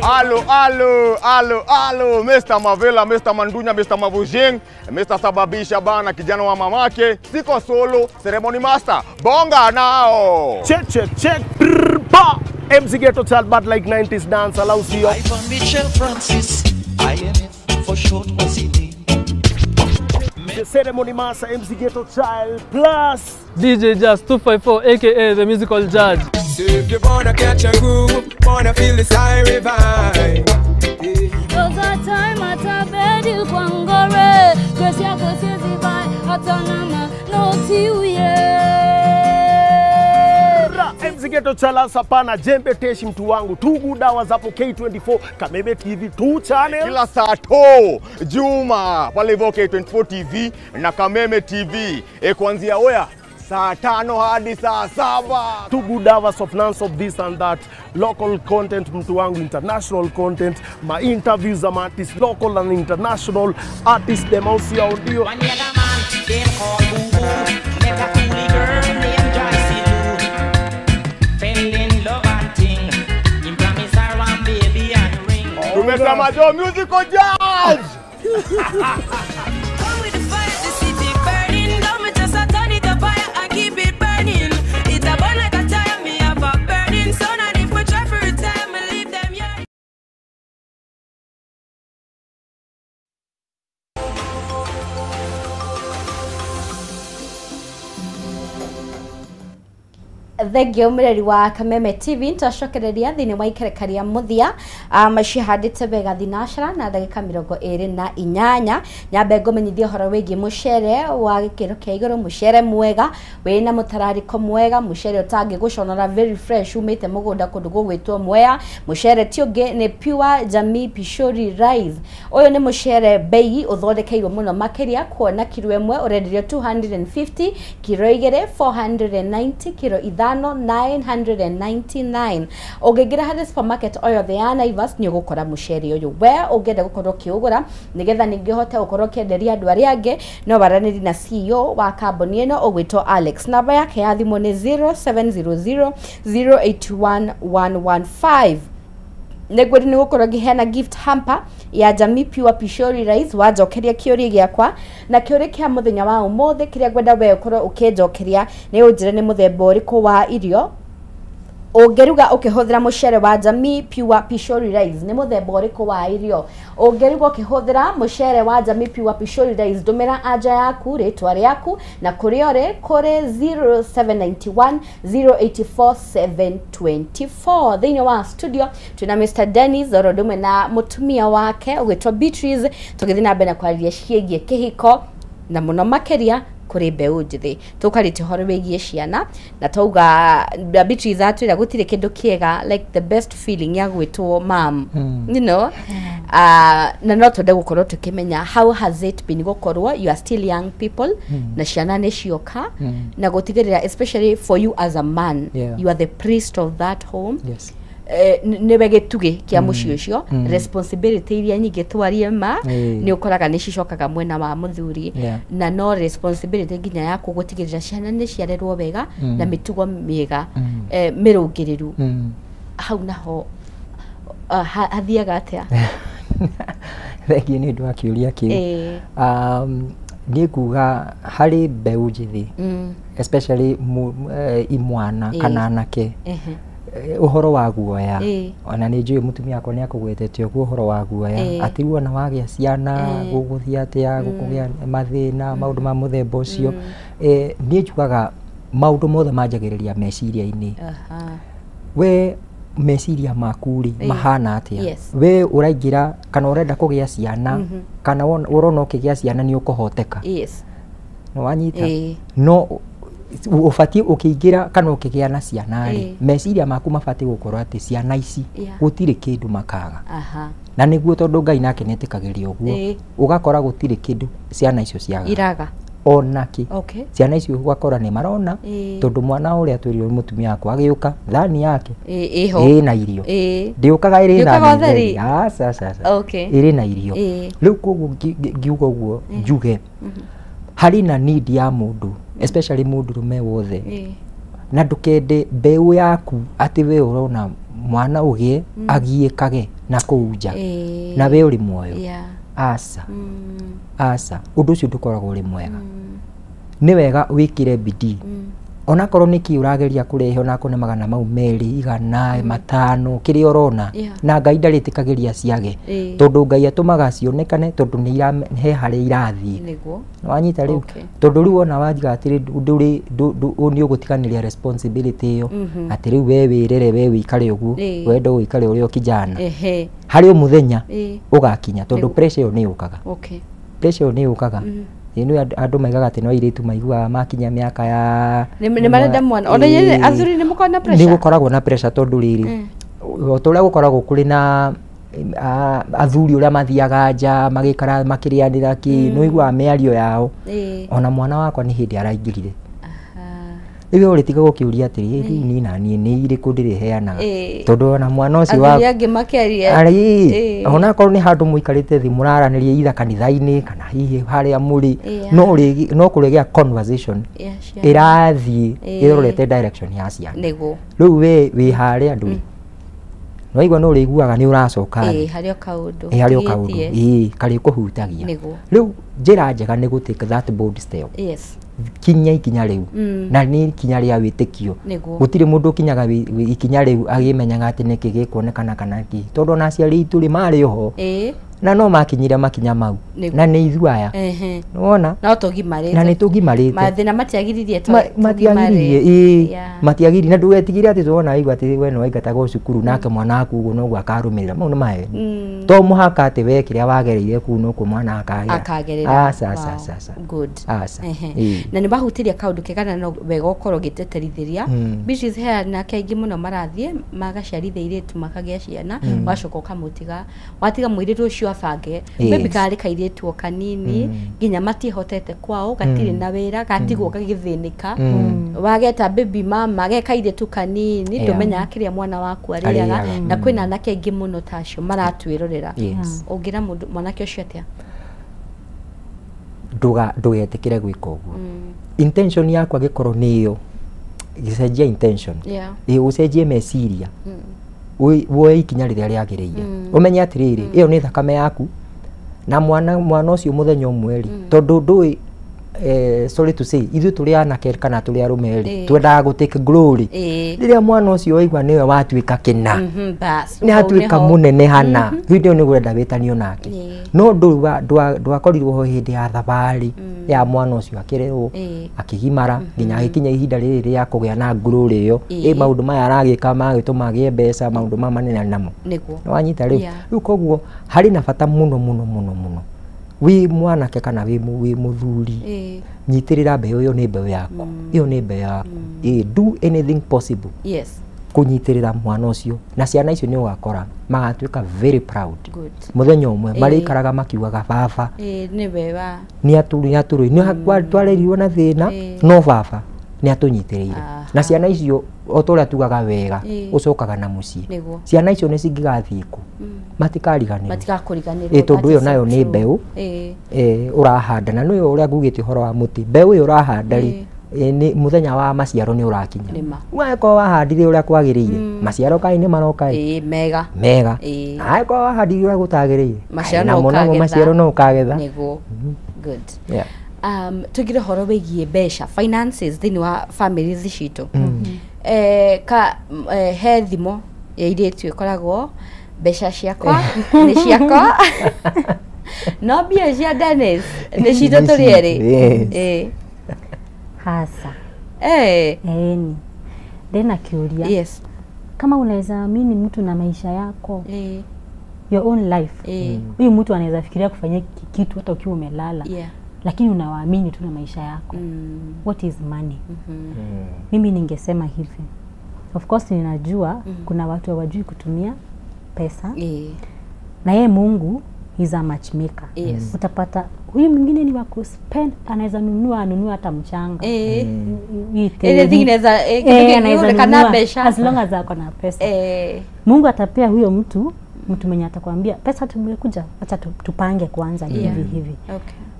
Allo, allo, allo, allo, Mr. Mavela, Mr. Mandunya, Mr. Mavujing, Mr. Sababisha bana, kijana wa mamake, siko solo, ceremony master, bonga nao. Check, check, check, brr, pa. MC Ghetto Child, but like 90s dance, allows you. Ivan Mitchell Francis, IMF for short was he name. The ceremony master, MC Ghetto Child, plus DJ Jazz 254, aka the musical judge. So if you wanna catch a groove, wanna feel this high revive. Cause a time at a bed you kwangore, cause ya go see atanama no tiuye. MC Ghetto Child sapana jembe teshi mtu wangu tugu dawa zapo K24 Kameme TV 2 channel kila saa to Juma pale hivyo K24 TV na Kameme TV kuanzia oya saa 5 hadi saa 7. Two good hours of nonce of this and that, local content mtu wangu, international content, my interviews ama artists, local and international artists them out here ndio. Tumesema jo musical judge. Thengio mũreri wa Kameme TV nĩtwacokereria thĩinĩ wa ikereka rĩa mũthia macihandĩte wega thinacera na ndagĩka 28. Nyambe ngũmenyithie ũhoro wĩgiĩ mũcere wa gĩkĩro kĩa igũrũ, mũcere mwega wĩna mũtararĩko mwega, mũcere ũtangĩgũconora, very fresh, umĩte mũgũnda kũndũ gũgwĩtwo Mwea. Mũcere ti ũngĩ nĩ Pure Jamii Pishori Rice. Ũyũ nĩ mũcere bei ũthondekeirwo mũno makĩria, kuona kiro ĩmwe ũrenderio 250, kiro 2 490, kiro 5 999. Ũngĩingĩra harĩ supermarket o yothe ya Naivas nĩ ũgũkora mũcere ũyũ. We ũngĩenda gũkorwo ũkĩũgũra nĩgetha ningĩ ũhote gũkorwo ũkĩenderia andũ arĩa angĩ, no waranĩrie na CEO wa kambuni ĩno ũgwĩtwo Alex. Namba yake ya thimũ nĩ 0700 081 115. Nĩguo nĩ gũkorwo ngĩheana gift hamper ya Jamii Pure Pishori Rice. Wanjokeria kĩũria gĩakwa na kĩũria kĩa mũthenya wa ũmũthĩ kĩrĩa ngwenda we ũkorwo ũkĩnjokeria nĩ ũnjĩre nĩ mũthemba ũrĩkũ wa irio ũngĩruga ũkĩhũthĩra mũcere wa Jamii Pure Pishori Rice. Nĩ mũthemba ũrĩkũ wa irio ũngĩruga ũkĩhũthĩra mũcere wa Jamii Pure Pishori Rice? Ndũmĩra anja yaku, rĩtwa rĩaku na kũrĩa ũrĩ kũrĩ 0791 084 724. Thĩinĩ wa studio twĩna Mr Dennis oro ũndũ ũmwe na mũtumia wake ũgwĩtwo Beatrice, tũgĩthiĩ na mbere na kwarĩria ciĩgiĩ kĩhiko na mũno makĩria kũrĩ mbeũ njĩthĩ. Tũkarĩtie ũhoro wĩgiĩ ciana na twauga Beatrice atwĩra gũtirĩ kĩndũ kĩega like the best feeling ya gwĩtwo mom, you know. Na no twende gũkorwo tũkĩmenya how has it been gũkorwo you are still young people na ciana nĩ cioka na gũtigĩrĩra especially for you as a man, you are the priest of that home. Yes. Nĩwe gĩtugĩ kĩa mũciĩ ũcio, responsibility iria nyingĩ twarie ma nĩ ũkoraga nĩ cicokaga mwena wa mũthuri, na no responsibility nginya yaku gũtigĩrĩra ciana nĩ ciarerwo wega na mĩtugo mĩega, mĩrũngĩrĩru. Hau naho hathiaga atĩa? Thengiũ nĩ ũndũ wa kĩũria kĩu. Niĩ nguga harĩ mbeũ njĩthĩ, especially imwana kana anake, ũhoro wa guoya, ona nĩ njũĩ mũtumia wakwa nĩ akũgwetete ũguo ũhoro wa guoya, atĩ wona wagĩa ciana gũgũthiĩ atĩa, gũkũgĩa mathĩna, maũndũ ma mũthemba ũcio. Niĩ njugaga maũndũ mothe manjagĩrĩria meciria-inĩ. We meciria maku rĩ mahana atĩa? We ũraingĩra kana ũrenda kũgĩa ciana, kana ũrona ũkĩgĩa ciana nĩ ũkũhoteka, nĩ wanyita? No ũbatiĩ ũkĩingĩra kana ũkĩgĩa na ciana rĩ, meciria maku mabatiĩ gũkorwo atĩ ciana ici gũtirĩ kĩndũ makaga. Na nĩguo tondũ Ngai nake nĩetĩkagĩria ũguo, ũgakora gũtirĩ kĩndũ ciana icio ciagaga iraga onakĩ. Ciana icio ũgakora nĩ marona, tondũ mwana ũrĩa twĩrirwo nĩ mũtumia wakwa agĩũka thani yake ĩna irio, ndĩũkaga ĩrĩ thani theri, aca aca aca, ĩrĩ na irio. Rĩu koguo ngiuga ũguo njuge harĩ na need ya mũndũ, especially mũndũrũme wothe, na ndũkende mbeũ yaku atĩ we ũrona mwana ũgĩe agiĩkage na kũu nja na we ũrĩ muoyo. Aca aca, ũndũ ũcio ndũkoragwo ũrĩ mwega. Nĩ wega wĩkĩre bidii, onakorwo nĩ kĩ ũrageria kũrehe, onakorwo nĩ 200, 100, 500, kĩrĩa ũrona, na Ngai ndarĩtĩkagĩria ciage, tondũ Ngai atũmaga cionekane, tondũ nĩ he harĩa irathiĩ. Wanyita rĩu? Tondũ rĩu ona wanjiga atĩrĩ ndũrĩ nĩ ũgũtiganĩria responsibility ĩyo, atĩ rĩu we wĩrere, we wĩikare ũguo, wenda ũikare ũrĩa kijana, harĩ o mũthenya ũgakinya, tondũ pressure ĩyo nĩ yũkaga. Pressure ĩyo nĩ yũkaga. Nĩ andũ maigaga atĩ no airĩtu maiguaga makinya mĩaka ya nĩ marenda mwana, ona inyuĩ athuri nĩ mũkoragwo na pressure? Nĩ gũkoragwo na pressure tondũ rĩrĩ, o ta ũrĩa gũkoragwo kũrĩ na athuri ũrĩa mathiaga nja magĩikara makĩrĩanĩra kĩ, nĩ ũiguaga mĩario yao. Ona mwana wakwa nĩ hĩndĩ araingĩrire. Rĩu ũrĩtiga gũkĩũria atĩrĩ, rĩu niĩ na niĩ nĩ irĩkũ ndĩrĩheanaga? Tondũ ona mwana ũcio wa athuri angĩ makĩaria, onakorwo nĩ handũ mũikarĩte thĩ mũraranĩria either kanitha-inĩ kana hihi harĩa mũrĩ, no kũrĩgĩa conversation ĩrathiĩ ĩrorete direction ya ciana. Rĩu we wĩ harĩa ndũrĩ, nĩwaigua nĩ ũrĩiguaga nĩ ũracoka thĩ, harĩ o kaũndũ, harĩ o kaũndũ karĩkũhutagia. Rĩu njĩra njega nĩ gũ take that bold step. Kinya ikinya rĩu na nĩ ikinya rĩa wĩtĩkio. Gũtirĩ mũndũ ũkinyaga ikinya rĩu agĩmenyaga atĩ nĩkĩ gĩkuonekana kana kĩ, tondũ ona aciari aitũ rĩ marĩ oho na no makinyire makinya mau na nĩ ithuĩ aya. Nĩwona no tũgimarĩte, na nĩ tũgimarĩte, mathĩna matiagiririe, matiagiririe, matiagiririe. Na ndũgetigĩre atĩ tuona waigua atĩ we nĩ waingatagwo cukuru nake mwana waku ũguo noguo akarũmĩrĩra. Mau nĩ maheni. To mũhaka atĩ we kĩrĩa wagereire kũu nokuo mwana akagerera. Aca aca aca. Good. Aca. Na nĩ mahutirie kaũndũ kega na no wega ũkorwo ũgĩteterithĩria. Beatrice, he anake aingĩ mũno marathiĩ magaciarithia airĩtu makagĩa ciana, wacoka ũkamũtiga, watiga mũirĩtu ũcio abange, maybe karĩ kairĩtu o kanini nginya matihotete kwao, gatirĩ na wĩra, gatigwo gagĩthĩnĩka, wageta baby mama ge kairĩtu kanini, ndũmenyaga kĩrĩa mwana waku arĩaga. Na kwĩna anake aingĩ mũno ta acio maratwĩrorera. Ũngĩra mũndũ mwanake ũcio atĩa? Ndũgetĩkĩre gwĩka ũguo. Intention yaku angĩkorwo nĩ ĩyo, gĩcenjia intention, ũcenjie meciria, woe ikinya rĩrĩa rĩagĩrĩire. Ũmenye atĩrĩrĩ, ĩyo nĩ thakame yaku na mwana ũcio mũthenya ũmwe rĩ, tondũ ndũĩ, sorry to say, ithuĩ tũrĩ anake kana tũrĩ arũme rĩ, twendaga gũ take glory. Rĩrĩa mwana ũcio waigua nĩwe watuĩka kĩna, nĩ atuĩka mũnene hana, hĩndĩ ĩyo nĩguo ũrenda wĩtanio nake. No ndwakorirwo ho hĩndĩ ya thabarĩ ya mwana ũcio akĩrerwo, akĩgimara nginya agĩkinya ihinda rĩrĩ rĩa kũgĩa na glory ĩyo. Maũndũ maya aragĩka magĩtũma agĩe mbeca, maũndũ maya manene namo. Nĩwanyita rĩu? Rĩu koguo harĩ na bata mũno mũno mũno mũno wĩ mwanake kana wĩ mũthuri, nyitĩrĩra mbeũ ĩyo, nĩ mbeũ yaku, ĩyo nĩ mbeũ yaku. Do anything possible kũnyitĩrĩra mwana ũcio, na ciana icio nĩ ũgakora magatuĩka very proud. Mũthenya ũmwe marĩikaraga makiugaga baba nĩ twarerirwo na thĩna, no baba nĩ atũnyitĩrĩire. Na ciana icio o ta ũrĩa tugaga wega, ũcokaga na mũciĩ. Ciana icio nĩ cingĩgathiĩ kũ, matikariganĩrwo, tondũ ĩyo nayo nĩ mbeũ ũrahanda. Na nĩyo ũrĩa ngugĩte ũhoro wa mũtĩ, mbeũ ĩyo ũrahanda rĩ, mũthenya wa maciaro nĩ ũrakinya. Wangĩkorwo wahandire ũrĩa kwagĩrĩire, maciaro kaĩ nĩ maroka ĩ mega mega. Angĩkorwo wahandire ũrĩa gũtagĩrĩire, maciaro no ũkagetha. Good. Tugire ũhoro wĩgiĩ mbeca, finances thĩinĩ wa families citũ. He thimo ya airĩtu ĩkoragwo mbeca ciakwa nĩ ciakwa, no mbia cia Dennis nĩ citũ tũrĩ erĩ. Hasa. Eni. Ndĩna kĩũria. Yes. Kama unaweza amini mtu na maisha yako, your own life, huyu mtu anaweza fikiria kufanyia kitu hata ukiwa umelala. Lakini unawaamini tu na maisha yako. What is money? Mimi ningesema hivi. Of course ninajua kuna watu hawajui kutumia pesa. Na yeye Mungu is a matchmaker. Utapata huyu mwingine ni wa kuspend, anaweza nunua hata mchanga. Anaweza pesa as long as ako na pesa. Mungu atapea huyo mtu mwenye atakwambia pesa tumekuja, acha tupange kwanza hivi hivi.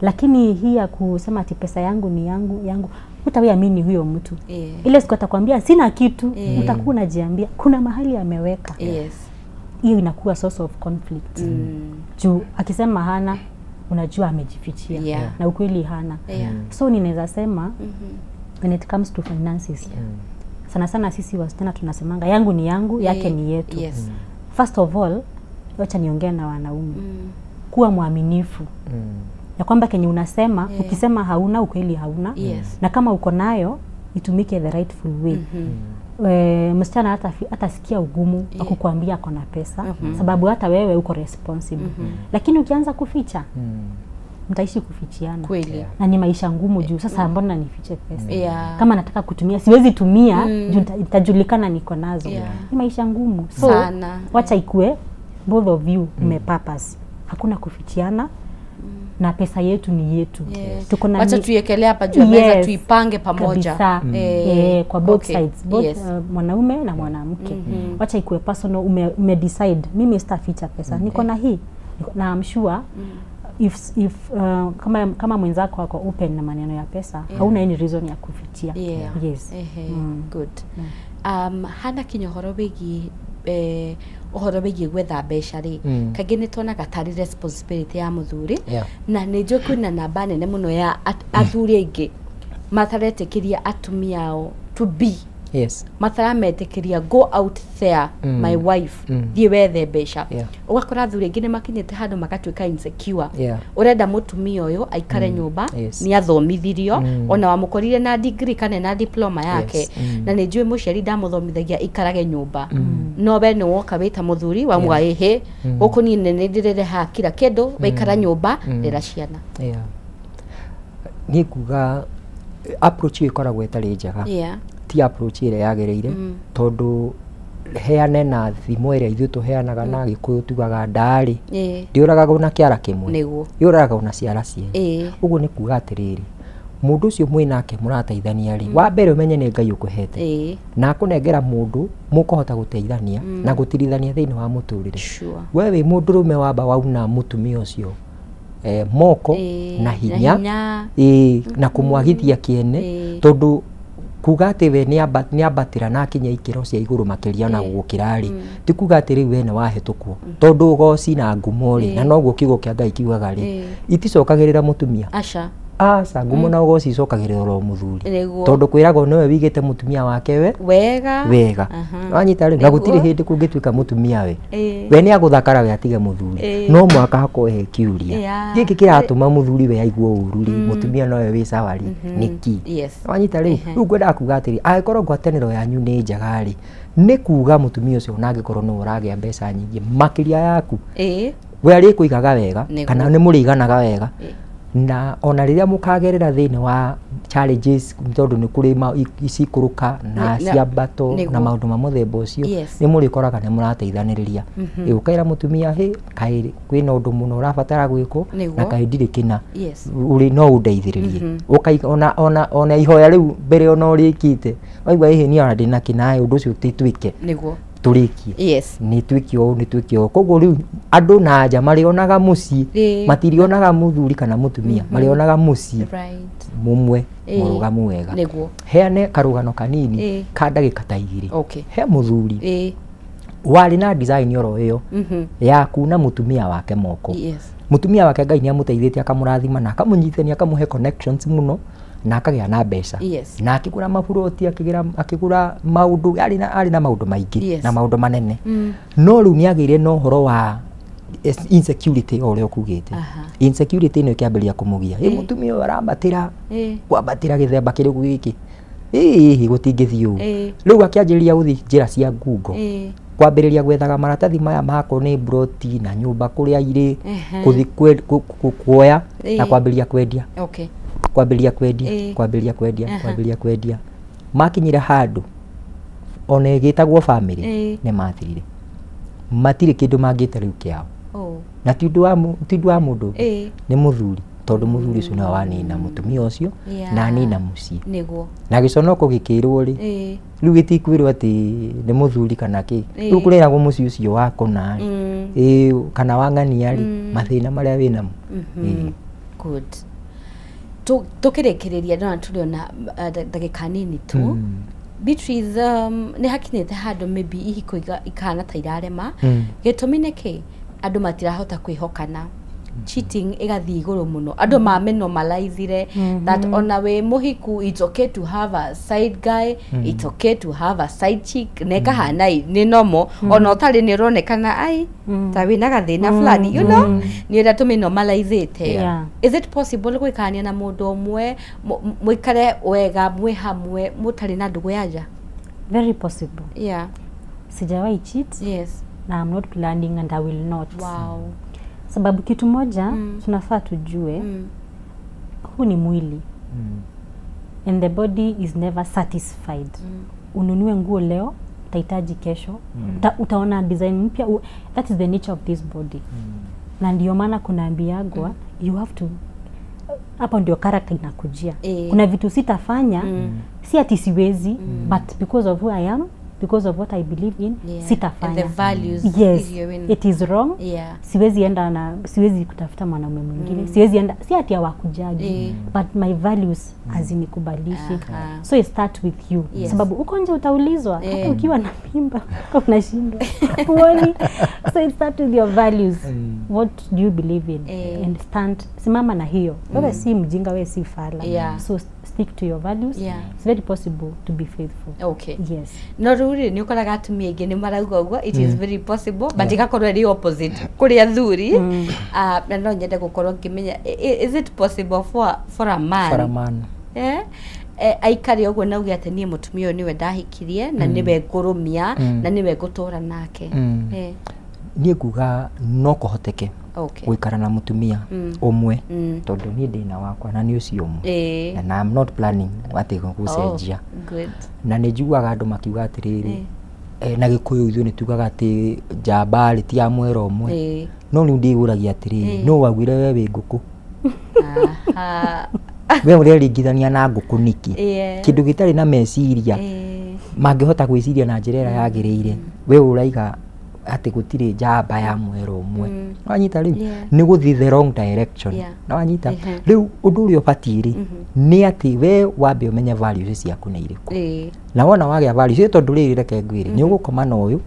Lakini hii ya kusema ati pesa yangu ni yangu, hutaamini huyo mtu. Ile siku atakwambia sina kitu, utakuwa unajiambia kuna mahali ameweka. Hiyo inakuwa source of conflict. Juu akisema hana, unajua amejifichia. Na ukweli hana. So ninaweza sema when it comes to finances, sana sana sisi wasichana tunasemanga yangu ni yangu, yake ni yetu. First of all, wacha niongee na wanaume. Kuwa mwaminifu. Ya kwamba kenye unasema, ukisema hauna, ukweli hauna. Na kama uko nayo, itumike the rightful way. Msichana hata sikia ugumu akukwambia ako na pesa, sababu hata wewe uko responsible. Lakini ukianza kuficha, mtaishi kufichiana. Na ni maisha ngumu juu sasa mbona nifiche pesa? Kama nataka kutumia siwezi tumia, juu itajulikana niko nazo. Ni maisha ngumu. So wacha ikue both of you mmepurpose. Hakuna kufichiana. Na pesa yetu ni yetu. Tuko na wacha tuiekelee hapa juu ya meza, tuipange pamoja. Kwa both sides, both mwanaume na mwanamke. Wacha ikuwe personal, ume decide mimi sitaficha pesa. Niko na hii. Na I'm sure if kama mwenzako ako open na maneno ya pesa, hauna any reason ya kufichia. Yes. Good. Hana kinya ũhoro wĩgiĩ ũhoro wĩgiĩ gwetha mbeca rĩ, kaingĩ nĩ tuonaga tarĩ responsibility ya mũthuri, na nĩ njũĩ kwĩna namba nene mũno ya athuri aingĩ Mataretĩkĩria atumia ao to be. Yes. Matarametĩkĩria go out there, my wife, thiĩ wethe mbeca. Ũgakora athuri aingĩ nĩ makinyĩte handũ magatuĩka insecure. Ũrenda mũtumia ũyũ aikare nyũmba, nĩ athomithirio, ona wamũkorire na degree kana na diploma yake, na nĩ njũĩ mũciari ndamũthomithagia ikarage nyũmba. No we nĩ woka wĩta mũthuri wamuga ĩhĩ, gũkũ niĩ nĩ ndĩrerehaga kila kĩndũ, waikara nyũmba, rera ciana. Niĩ nguga approach ĩyo ĩkoragwo ĩtarĩ njega. Ti approach ĩrĩa yagĩrĩire, tondũ heane na thimo ĩrĩa ithuĩ tũheanaga na Gĩkũyũ tugaga ndarĩ ndĩũragagwo na kĩara kĩmwe, yũragagwo na ciara cierĩ. Ũguo nĩ kuga atĩrĩrĩ, mũndũ ũcio mwĩ nake mũrateithania rĩ, wa mbere ũmenye nĩ Ngai ũkũhete na akũnengera mũndũ mũkũhota gũteithania na gũtirithania thĩinĩ wa mũtũrĩre. We wĩ mũndũrũme wamba wauna mũtumia ũcio moko na hinya na kũmwagithia kĩene, tondũ kuga atĩ we nĩ ambatĩra na akinya ikĩro cia igũrũ makĩria na gũgũkĩra rĩ, ti kuga atĩ rĩu we nĩ wahĩtũkwo, tondũ ũgoci na ngumo rĩ, na noguo kiugo kĩa Ngai kiugaga rĩ, iticokagĩrĩra mũtumia. Aca. Aca, ngumo na ũgoci icokagĩrĩra oro mũthuri, tondũ kwĩragwo nĩwe wĩigĩte mũtumia wake we wega wega. Wanyita rĩ, na gũtirĩ hĩndĩ kũngĩtuĩka mũtumia we we nĩ agũthakara we atige mũthuri, no mwaka hakorwo he kĩũria gĩkĩ kĩratũma mũthuri we aigue ũru rĩ, mũtumia nowe wĩ sawa rĩ, nĩkĩ? Wanyita rĩ, rĩu ngwendaga kuga atĩrĩ, angĩkorwo ngwatanĩro yanyu nĩ njega rĩ, nĩ kuga mũtumia ũcio ona angĩkorwo nĩwe ũragĩa mbeca nyingĩ makĩria yaku, we arĩkũigaga wega kana nĩ mũrĩiganaga wega, na ona rĩrĩa mũkagerera thĩinĩ wa challenges, tondũ nĩ kũrĩ cikũrũka na ciambato na maũndũ ma mũthemba ũcio, nĩ mũrĩkoraga nĩ mũrateithanĩrĩria. Ũkaĩra mũtumia hĩ, kaĩ kwĩna ũndũ mũno ũrabatara gwĩkwo na kaĩ ndirĩ kĩna, ũrĩ no ũndeithĩrĩrie. Ũkaiga ona ihoya rĩu mbere ona ũrĩkĩte waigua ĩhĩ niĩ ona ndĩna kĩna, ũndũ ũcio ti twĩke tũrĩkie, nĩ twĩke ũũ, nĩ twĩke ũũ. Koguo rĩu andũ na nja marĩonaga mũciĩ, matirionaga mũthuri kana mũtumia, marĩonaga mũciĩ mũmwe mũrũgamu wega. Heane karũgano kanini ka ndagĩka ta igĩrĩ. He mũthuri warĩ na design oro ĩyo ya kuna mũtumia wake moko. Mũtumia wake Ngai nĩ amũteithĩtie akamũrathima na akamũnyitithania akamũhe connections mũno na akagĩa na mbeca, na akĩgũra maburoti, akĩgũra maũndũ, arĩ na maũndũ maingĩ na maũndũ manene. No rĩu nĩ agĩire na ũhoro wa insecurity o ũrĩa ũkugĩte. Insecurity ĩno ĩkĩambĩrĩria kũmũgia, ĩ mũtumia ũyũ arambatĩra kwambatĩra gĩthemba kĩrĩkũ gĩkĩ, ĩĩ gũtingĩthiĩ ũũ. Rĩu akĩanjĩrĩria gũthiĩ njĩra cia ngungo, kwambĩrĩria gwethaga maratathi maya mako nĩ broti na nyũmba kũrĩa irĩ, gũthiĩ kuoya na kwambĩrĩria kwendia, kwambĩrĩria kwendia, kwambĩrĩria kwendia, kwambĩrĩria kwendia. Makinyire handũ ona ĩgĩtagwo family nĩ mathirire, matirĩ kĩndũ mangĩte rĩu kĩao. Na ti ũndũ wa mũndũ ũngĩ, nĩ mũthuri, tondũ mũthuri ũcio nĩwe wanina mũtumia ũcio na anina mũciĩ. Na gĩconoko gĩkĩrwo rĩ, rĩu gĩtikwĩrwo atĩ nĩ mũthuri kana kĩ, rĩu kũreragwo mũciĩ ũcio wako na rĩ, kana wa ng'ania rĩ, mathĩna marĩa wĩnamo. Good. Tũkĩrĩkĩrĩria ndona tũrĩ ona ndagĩka nini tu, Beatrice, nĩ hakinyĩte handũ maybe ihiko ikahana ta irarema. Gĩtũmi nĩ kĩ? Andũ matirahota kwĩhokana, cheating ĩgathiĩ igũrũ mũno, andũ mamenormalizire that ona wĩ mũhiku it's okay to have a side guy, it's okay to have a side chick, na ĩkahana nĩ normal, ona ũtarĩ nĩ ũronekana ai ta wĩna gathĩna fulani, you know, nĩ ũrĩa tũmĩnormalizĩte. Is it possible gũikarania na mũndũ ũmwe mũikare wega mwĩ hamwe mũtarĩ na ndũgũ ya nja? Very possible. Yeah. Sijawahi cheat. Yes. Na I'm not planning and I will not. Wow. Sababu kitu moja tunafaa tujue, huu ni mwili. And the body is never satisfied. Ununue nguo leo, utahitaji kesho, utaona design mpya. That is the nature of this body. Na ndio maana kunaambiagwa you have to, hapo ndio character inakujia. Kuna vitu sitafanya, si ati siwezi, but because of who I am, because of what I believe in, sitafanya. And the values. Yes, it is wrong. Siwezi enda na siwezi kutafuta mwanaume mwingine. Siwezi enda, si ati hawakujagi, but my values hazinikubalishi. So it start with you. Sababu uko nje utaulizwa, hata ukiwa na mimba unashindwa. Uone. So it start with your values. What do you believe in? And stand, simama na hiyo. Wewe si mjinga, wewe si fala. So stick to your values. It's very possible to be faithful. Okay. Yes. No ruri ni ukoraga atumia aingĩ nĩ marauga ũguo, it is very possible, but igakorwo ĩrĩ opposite kũrĩ athuri. Na no nyende gũkorwo ngĩmenya, is it possible for a man? For a man. Aikare ũguo na uge atĩ niĩ mũtumia ũyũ nĩwe ndahikirie na nĩwe ngũrũmia na nĩwe ngũtũra nake. Niĩ nguga no kũhoteke gũikara na mũtumia ũmwe, tondũ niĩ ndĩna wakwa na nĩ ũcio ũmwe, and I'm not planning atĩ gũcenjia. Na nĩ njiguaga andũ makiuga atĩrĩrĩ, na Gĩkũyũ ithuĩ nĩ tugaga atĩ njamba rĩ ti ya mwera ũmwe, no rĩu ndĩyũragia atĩrĩrĩ, no waugire we wĩ ngũkũ? We ũreringithania na ngũkũ nĩkĩ? Kĩndũ gĩtarĩ na meciria mangĩhota gwĩciria na njĩra ĩrĩa yagĩrĩire, we ũraiga atĩ gũtirĩ njamba ya mwera ũmwe. Wanyita rĩu nĩ gũthiĩ the wrong direction. Na wanyita rĩu ũndũ ũrĩa ũbatiĩ rĩ nĩ atĩ we wambe ũmenye values ciaku nĩ irĩkũ, na wona wagĩa values, tondũ rĩrĩ reke ngwĩre, nĩ ũgũkoma na ũyũ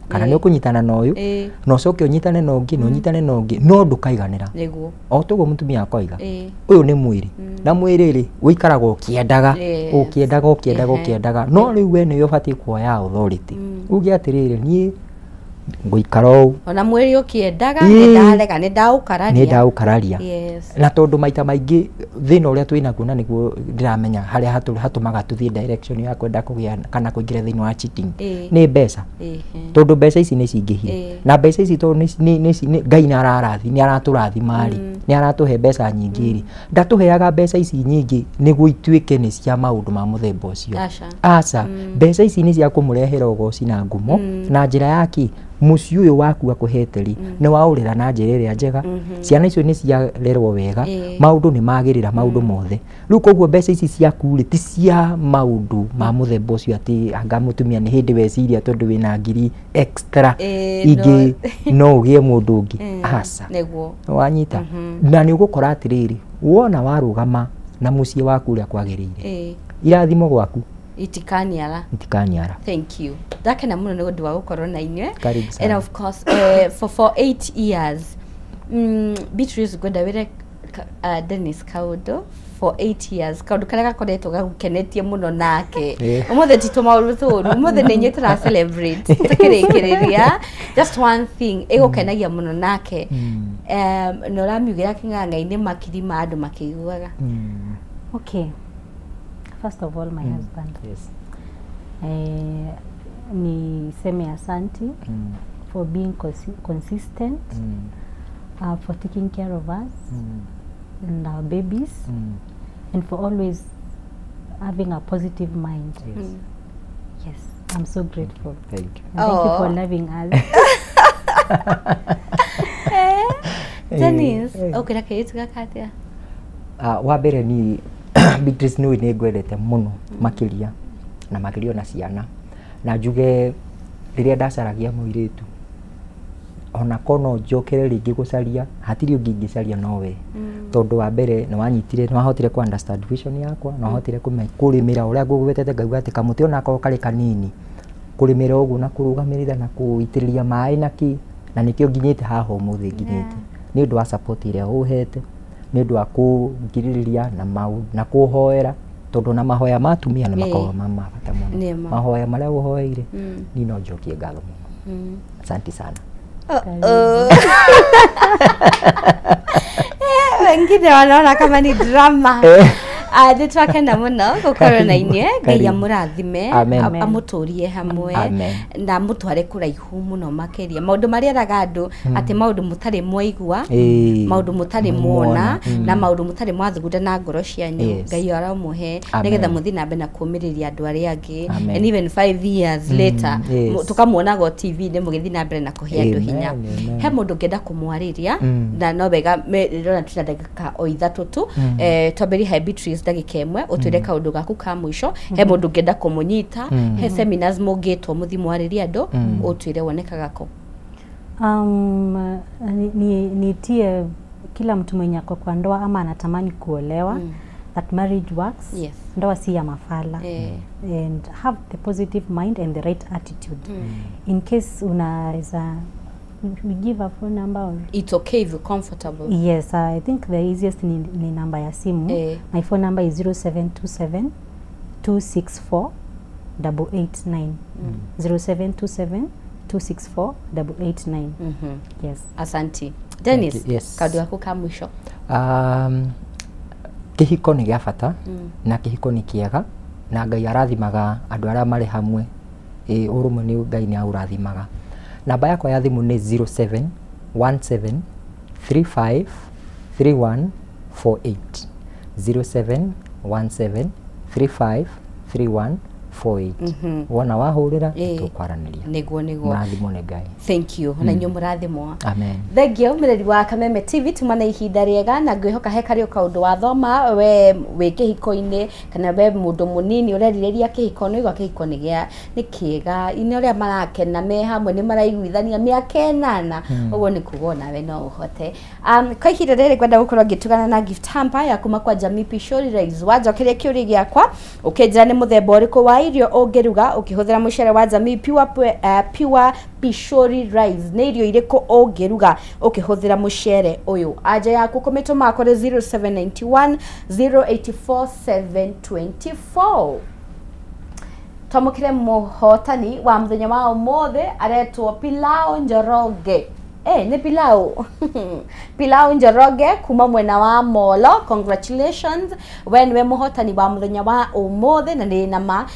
kana nĩ ũkũnyitana na ũyũ, na ũcoke ũnyitane na ũngĩ na ũnyitane na ũngĩ, no ndũkaiganĩra. O toguo mũtumia akoiga, ũyũ nĩ mwĩrĩ, na mwĩrĩ rĩ ũikaraga ũkĩendaga ũkĩendaga ũkĩendaga ũkĩendaga, no rĩu we nĩwe ũbatiĩ kuoya authority, uge atĩrĩrĩ, niĩ ngũikara ũũ ona mwĩrĩ ũkĩendaga nĩ ndarega nĩ ndaũkararia. Na tondũ maita maingĩ thĩna ũrĩa twĩnaguo, na nĩguo ndĩramenya harĩa hatũmaga tũthiĩ direction ya kwenda kũgĩa kana kũingĩra thĩinĩ wa cheating, nĩ mbeca. Tondũ mbeca ici nĩ cingĩhire, na mbeca ici tondũ Ngai nĩ aratũrathima rĩ, nĩ aratũhe mbeca nyingĩ rĩ, ndatũheaga mbeca ici nyingĩ nĩguo ituĩke nĩ cia maũndũ ma mũthemba ũcio. Aca, mbeca ici nĩ cia kũmũrehera ũgoci na ngumo, na njĩra ya kĩ mũciĩ ũyũ waku akũhete rĩ nĩ waũrera na njĩra ĩrĩa njega, ciana icio nĩ ciarerwo wega, maũndũ nĩ magĩrĩra, maũndũ mothe. Rĩu koguo mbeca ici ciaku rĩ ti cia maũndũ ma mũthemba ũcio atĩ anga mũtumia nĩ hĩndĩ weciria tondũ wĩna ngiri extra ingĩ no ũgĩe mũndũ ũngĩ. Aca, wanyita. Na nĩ ũgũkora atĩrĩrĩ, wona warũgama na mũciĩ waku ũrĩa kwagĩrĩire, irathimo gwaku itikaniara. Thank you. Ndakena mũno nĩ ũndũ wa gũkorwo na inyuĩ. And of course for 8 years, Beatrice ngwenda wĩre Dennis kaũndũ for 8 years, kaũndũ karĩa gakoretwo gagũkenetie mũno nake. Ũmũthĩ ti tũmaũndũ tũũru, ũmũthĩ nĩ inyuĩ tũra celebrate tũkĩrĩkĩrĩria. Just one thing ĩgũkenagia mũno nake, na ũramiugĩra kĩng'ang'a-inĩ makiri ma andũ makĩiguaga. Okay. First of all, my husband. Yes. Niseme asanti for being consistent, for taking care of us and our babies, and for always having a positive mind. Yes. Yes, I'm so grateful. Thank you. And thank you for loving us. Dennis, okay, kairĩtu gaka atĩa? Wa mbere ni Beatrice nĩ nĩ ngwendete mũno makĩria, na makĩria ona ciana, na njuge rĩrĩa ndacaragia mũirĩtu ona kono njokere rĩngĩ gũcaria hatirĩ ũngĩ ingĩcaria no we, tondũ wa mbere nĩ wanyitire, nĩ wahotire ku understand vision yakwa, nĩ wahotire kũrĩmĩra ũrĩa ngũgwetete ngauga atĩ kamũtĩ onako karĩ kanini, kũrĩmĩra ũguo na kũrũgamĩrĩra na kũitĩrĩria maĩ na kĩ, na nĩkĩo nginyĩte haha ũmũthĩ nginyĩte nĩ ũndũ wa support ĩrĩa ũhete, nĩ ũndũ wa kũngirĩrĩria na kũhoera, tondũ na mahoya ma atumia nĩ makoragwo ma bata mũno. Mahoya marĩa ũhoeire niĩ no njokie ngatho mũno. Asante sana. Wengine wanaona kama ni drama. Nĩ twakena mũno gũkorwo na inyuĩ. Ngai amũrathime, amũtũrie hamwe na amũtware kũraihu mũno makĩria. Maũndũ marĩa eraga andũ atĩ maũndũ mũtarĩ mwaigua, maũndũ mũtarĩ muona, na maũndũ mũtarĩ mwathugunda na ngoro cianyu, Ngai aramũhe nĩgetha mũthiĩ na mbere na kũũmĩrĩria andũ arĩa angĩ. And even 5 years later tũkamuonaga o TV-inĩ mũgĩthiĩ na mbere na kũhe andũ hinya. He mũndũ ũngĩenda kũmwarĩria, na no wega ndĩrona twĩna ndagĩka o ithatũ tu, twambĩrĩrie he Beatrice. Dennis ndagĩka ĩmwe ũtwĩre kaũndũ gaku ka mũico, he mũndũ ũngĩenda kũmũnyita, he seminars mũngĩtwo mũthiĩ mwarĩrie andũ, ũtwĩre wonekaga kũ. Nitie kila mtu mwenye ako kwa ndoa ama anatamani kuolewa, that marriage works. Yes. Ndoa si ya mafala. And have the positive mind and the right attitude. In case unaweza, we give a phone number or... It's okay if you're comfortable. Yes, I think the easiest ni namba ya simu. My phone number is 0727 264 889. 0727 264 889. Yes. Asanti. Dennis, yes. Kaũndũ gaku ka mũico. Kĩhiko nĩ gĩa bata, na kĩhiko nĩ kĩega, na Ngai arathimaga andũ arĩa marĩ hamwe. Ũrũmwe nĩ Ngai nĩ aũrathimaga. Namba yakwa ya thimũ nĩ 0717 35 3148. 0717 35 3148. Wona wahũrĩra tũkwaranĩria. Nĩguo nĩguo. Mũrathimwo nĩ Ngai. Thank you. Na inyuĩ mũrathimwo. Amen. Thank you mũreri wa Kameme TV, tuma na ihinda rĩega na ngwĩhoka he karĩ o kaũndũ wathoma we wĩ kĩhiko-inĩ kana we mũndũ mũnini ũrerirĩria kĩhiko, nĩ ũigua kĩhiko nĩ gĩa nĩ kĩega, nĩ ũrĩa marakena me hamwe, nĩ maraiguithania mĩaka ĩnana, ũguo nĩ kuga onawe no ũhote. Kwa ihinda rĩrĩ ngwenda gũkorwo ngĩtugana na gift hamper ya kuma kwa Jamii Pishori Rice. Wanjokeria kĩũria gĩakwa ũkĩnjĩra nĩ mũthemba ũrĩkũ wa irio ũngĩruga ũkĩhũthĩra mũcere wa Jamii Pure Pishori Rice, nĩ irio irĩkũ ũngĩruga ũkĩhũthĩra mũcere ũyũ? Anja yaku kũmĩtũma kũrĩ 0791 084 724. Twamũkĩre mũhotani wa mũthenya wa ũmũthĩ aretwo Pilau Njoroge. Nĩ Pilau. Pilau Njoroge kuma mwena wa Molo. Congratulations, we nĩwe mũhotani wa mũthenya wa ũmũthĩ, na nĩ nama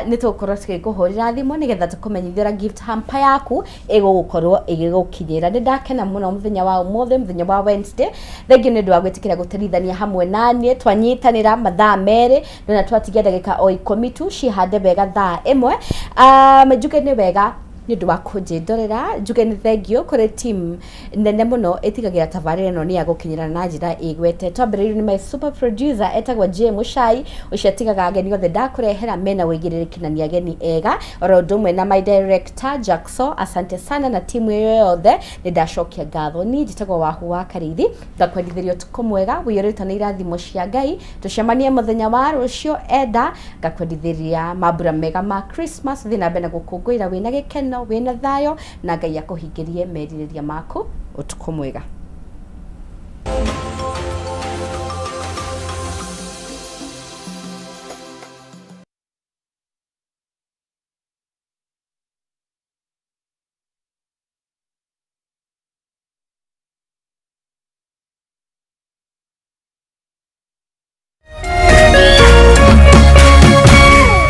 nĩ tũgũkorwo tũgĩkũhũrĩra thimũ nĩgetha tũkũmenyithia ũrĩa gift hamper yaku ĩgũgũkorwo ĩgĩgũkinyĩra. Nĩ ndakena mũno mũthenya wa ũmũthĩ, mũthenya wa Wednesday. Thengiũ nĩ ũndũ wa gwĩtĩkĩra gũterithania hamwe naniĩ, twanyitanĩra mathaa merĩ na twatigia ndagĩka o 10 tu cihande wega thaa 1. Njuge nĩ wega nĩ ũndũ wa kũnjĩndorera, njuge nĩ thengio kũrĩ team nene mũno ĩtigagĩra tabarĩra ĩno nĩ ya gũkinyĩra na njĩra ĩgwete. Twambĩrĩirio nĩ my super producer etagwo J Muchai, ũcio atigaga ageni othe ndakũrehera mena ũigĩrĩrĩki na nĩ ageni ega, oro ũndũ ũmwe na my director Jackson, asante sana na timu ĩyo yothe, nĩ ndacokia ngatho. Niĩ njĩtagwo Wahu wa Karĩithi, ngakwendithĩria ũtukũ mwega ũiyũrĩtwo nĩ irathimo cia Ngai. Tũcemanie mũthenya wa rũciũ enda, ngakwendithĩria mambura mega ma Christmas, thiĩ na mbere na gũkũngũĩra wĩna gĩkeno, wĩna thayũ, na Ngai akũhingĩrie merirĩria maku. Ũtukũ mwega.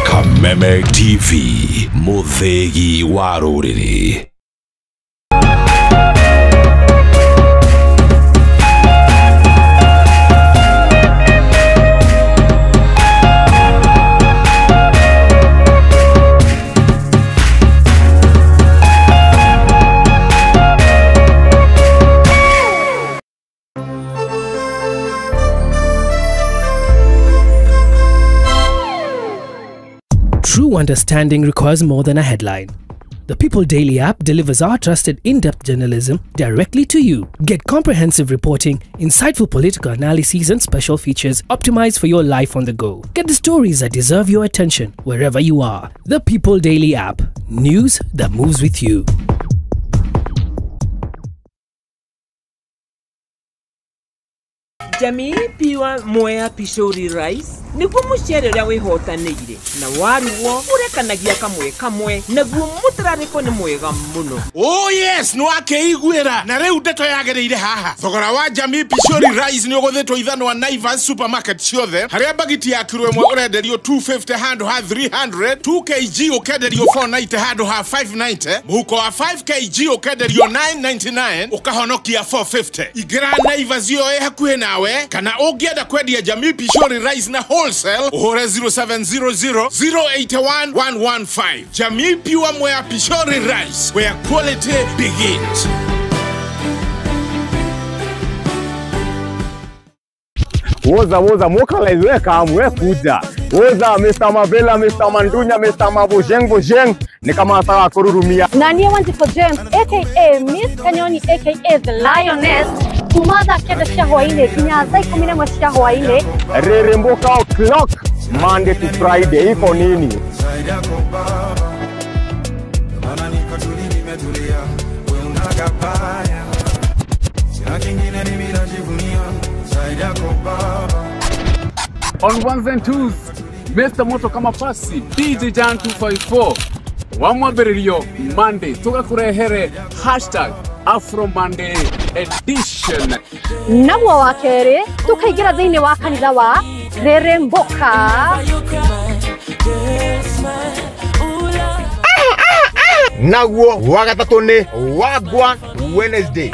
Kameme TV, mũthĩgi wa rũrĩrĩ. True understanding requires more than a headline. The People Daily app delivers our trusted in-depth journalism directly to you. Get comprehensive reporting, insightful political analyses and special features optimized for your life on the go. Get the stories that deserve your attention wherever you are. The People Daily app. News that moves with you. Jamii Pure Mwea Pishori Rice niguo mucere uria wihotanĩire na warugwo urekanagia kamwe kamwe naguo mutararĩko nĩ mwega mũno. Oh yes, nĩ wakĩiguĩra na rĩu ndeto yagĩrĩire haha. Thogora wa Jamii Pishori Rice nĩ ũgũthĩtwo ithanwa Naivas supermarket ciothe, harĩa bagiti ya kiro ĩmwe ũrenderio 250 handũ ha 300, 2 kg ũkenderio 490 handũ ha 590, mũhuko wa 5 kg ũkenderio 999 ũkahonokia 450. Ingĩra Naivas yo ĩ hakuhĩ nawe, kana ũngĩenda kwendia Jamii Pishori Rice na wholesale ũhũre 0700 081 115. Jamii Pure Mwea Pishori Rice, where quality begins. Woza woza mokalize we kamu we kuja. Woza Mr. Mavela, Mr. Mandunya, Mr. Mabojeng Bojeng ni kama sawa kururumia. Na niĩ Wanjikũ James aka Miss Kanyoni aka The Lioness kuma thaa 9 cia hwaĩ-inĩ nginya thaa 11 cia hwaĩ-inĩ. Reremboka o'clock Monday to Friday iko nini? On ones and twos, Mr. Moto kama pasi DJ Jan 254 wamwambĩrĩrio Monday tũgakũrehere hashtag Afro Monday edition. Naguo wa kerĩ tũkaingĩra thĩinĩ wa kanitha wa Reremboka. Naguo wa gatatũ nĩ Wagwan Wednesday.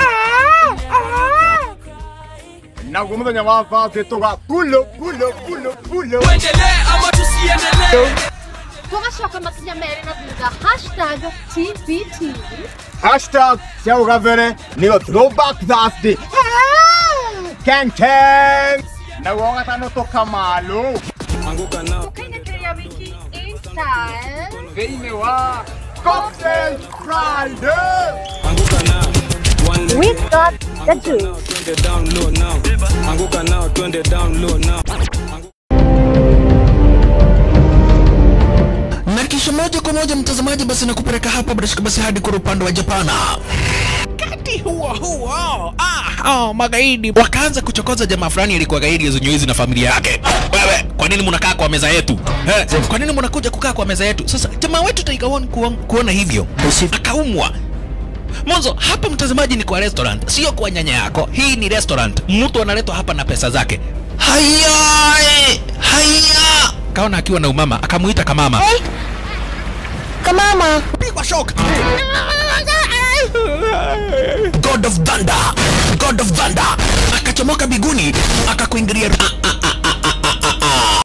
Naguo mũthenya wa Thursday tũga pulo pulo pulo pulo. Tuendelee ama tusiendelee? Tũgacoka makinya merĩ na thutha hashtag TBT. Hashtag cia ũgabere nĩyo Throwback Thursday. Ken Ken. Naguo wa gatano tũkamalo. Tũkainĩkĩria wiki in style thĩinĩ wa Cocktail Friday. We got the juice. Na kisha moja kwa moja mtazamaji, basi nakupeleka hapa bila shaka basi hadi kwa upande wa Japana. Kati huo huo magaidi wakaanza kuchokoza jamaa fulani alikuwa gaidi hizo na familia yake. Wewe, kwa nini mnakaa kwa meza yetu? Kwa nini mnakuja kukaa kwa meza yetu? Sasa jamaa wetu Tiger One kuona hivyo akaumwa. Mwanzo hapa mtazamaji ni kwa restaurant, sio kwa nyanya yako. Hii ni restaurant. Mtu analetwa hapa na pesa zake. Haya, haya. Kaona akiwa na umama, akamuita kamama. Hey. Kamama. Pigwa shock. God of Thunder. God of Thunder. Akachomoka biguni, akakuingilia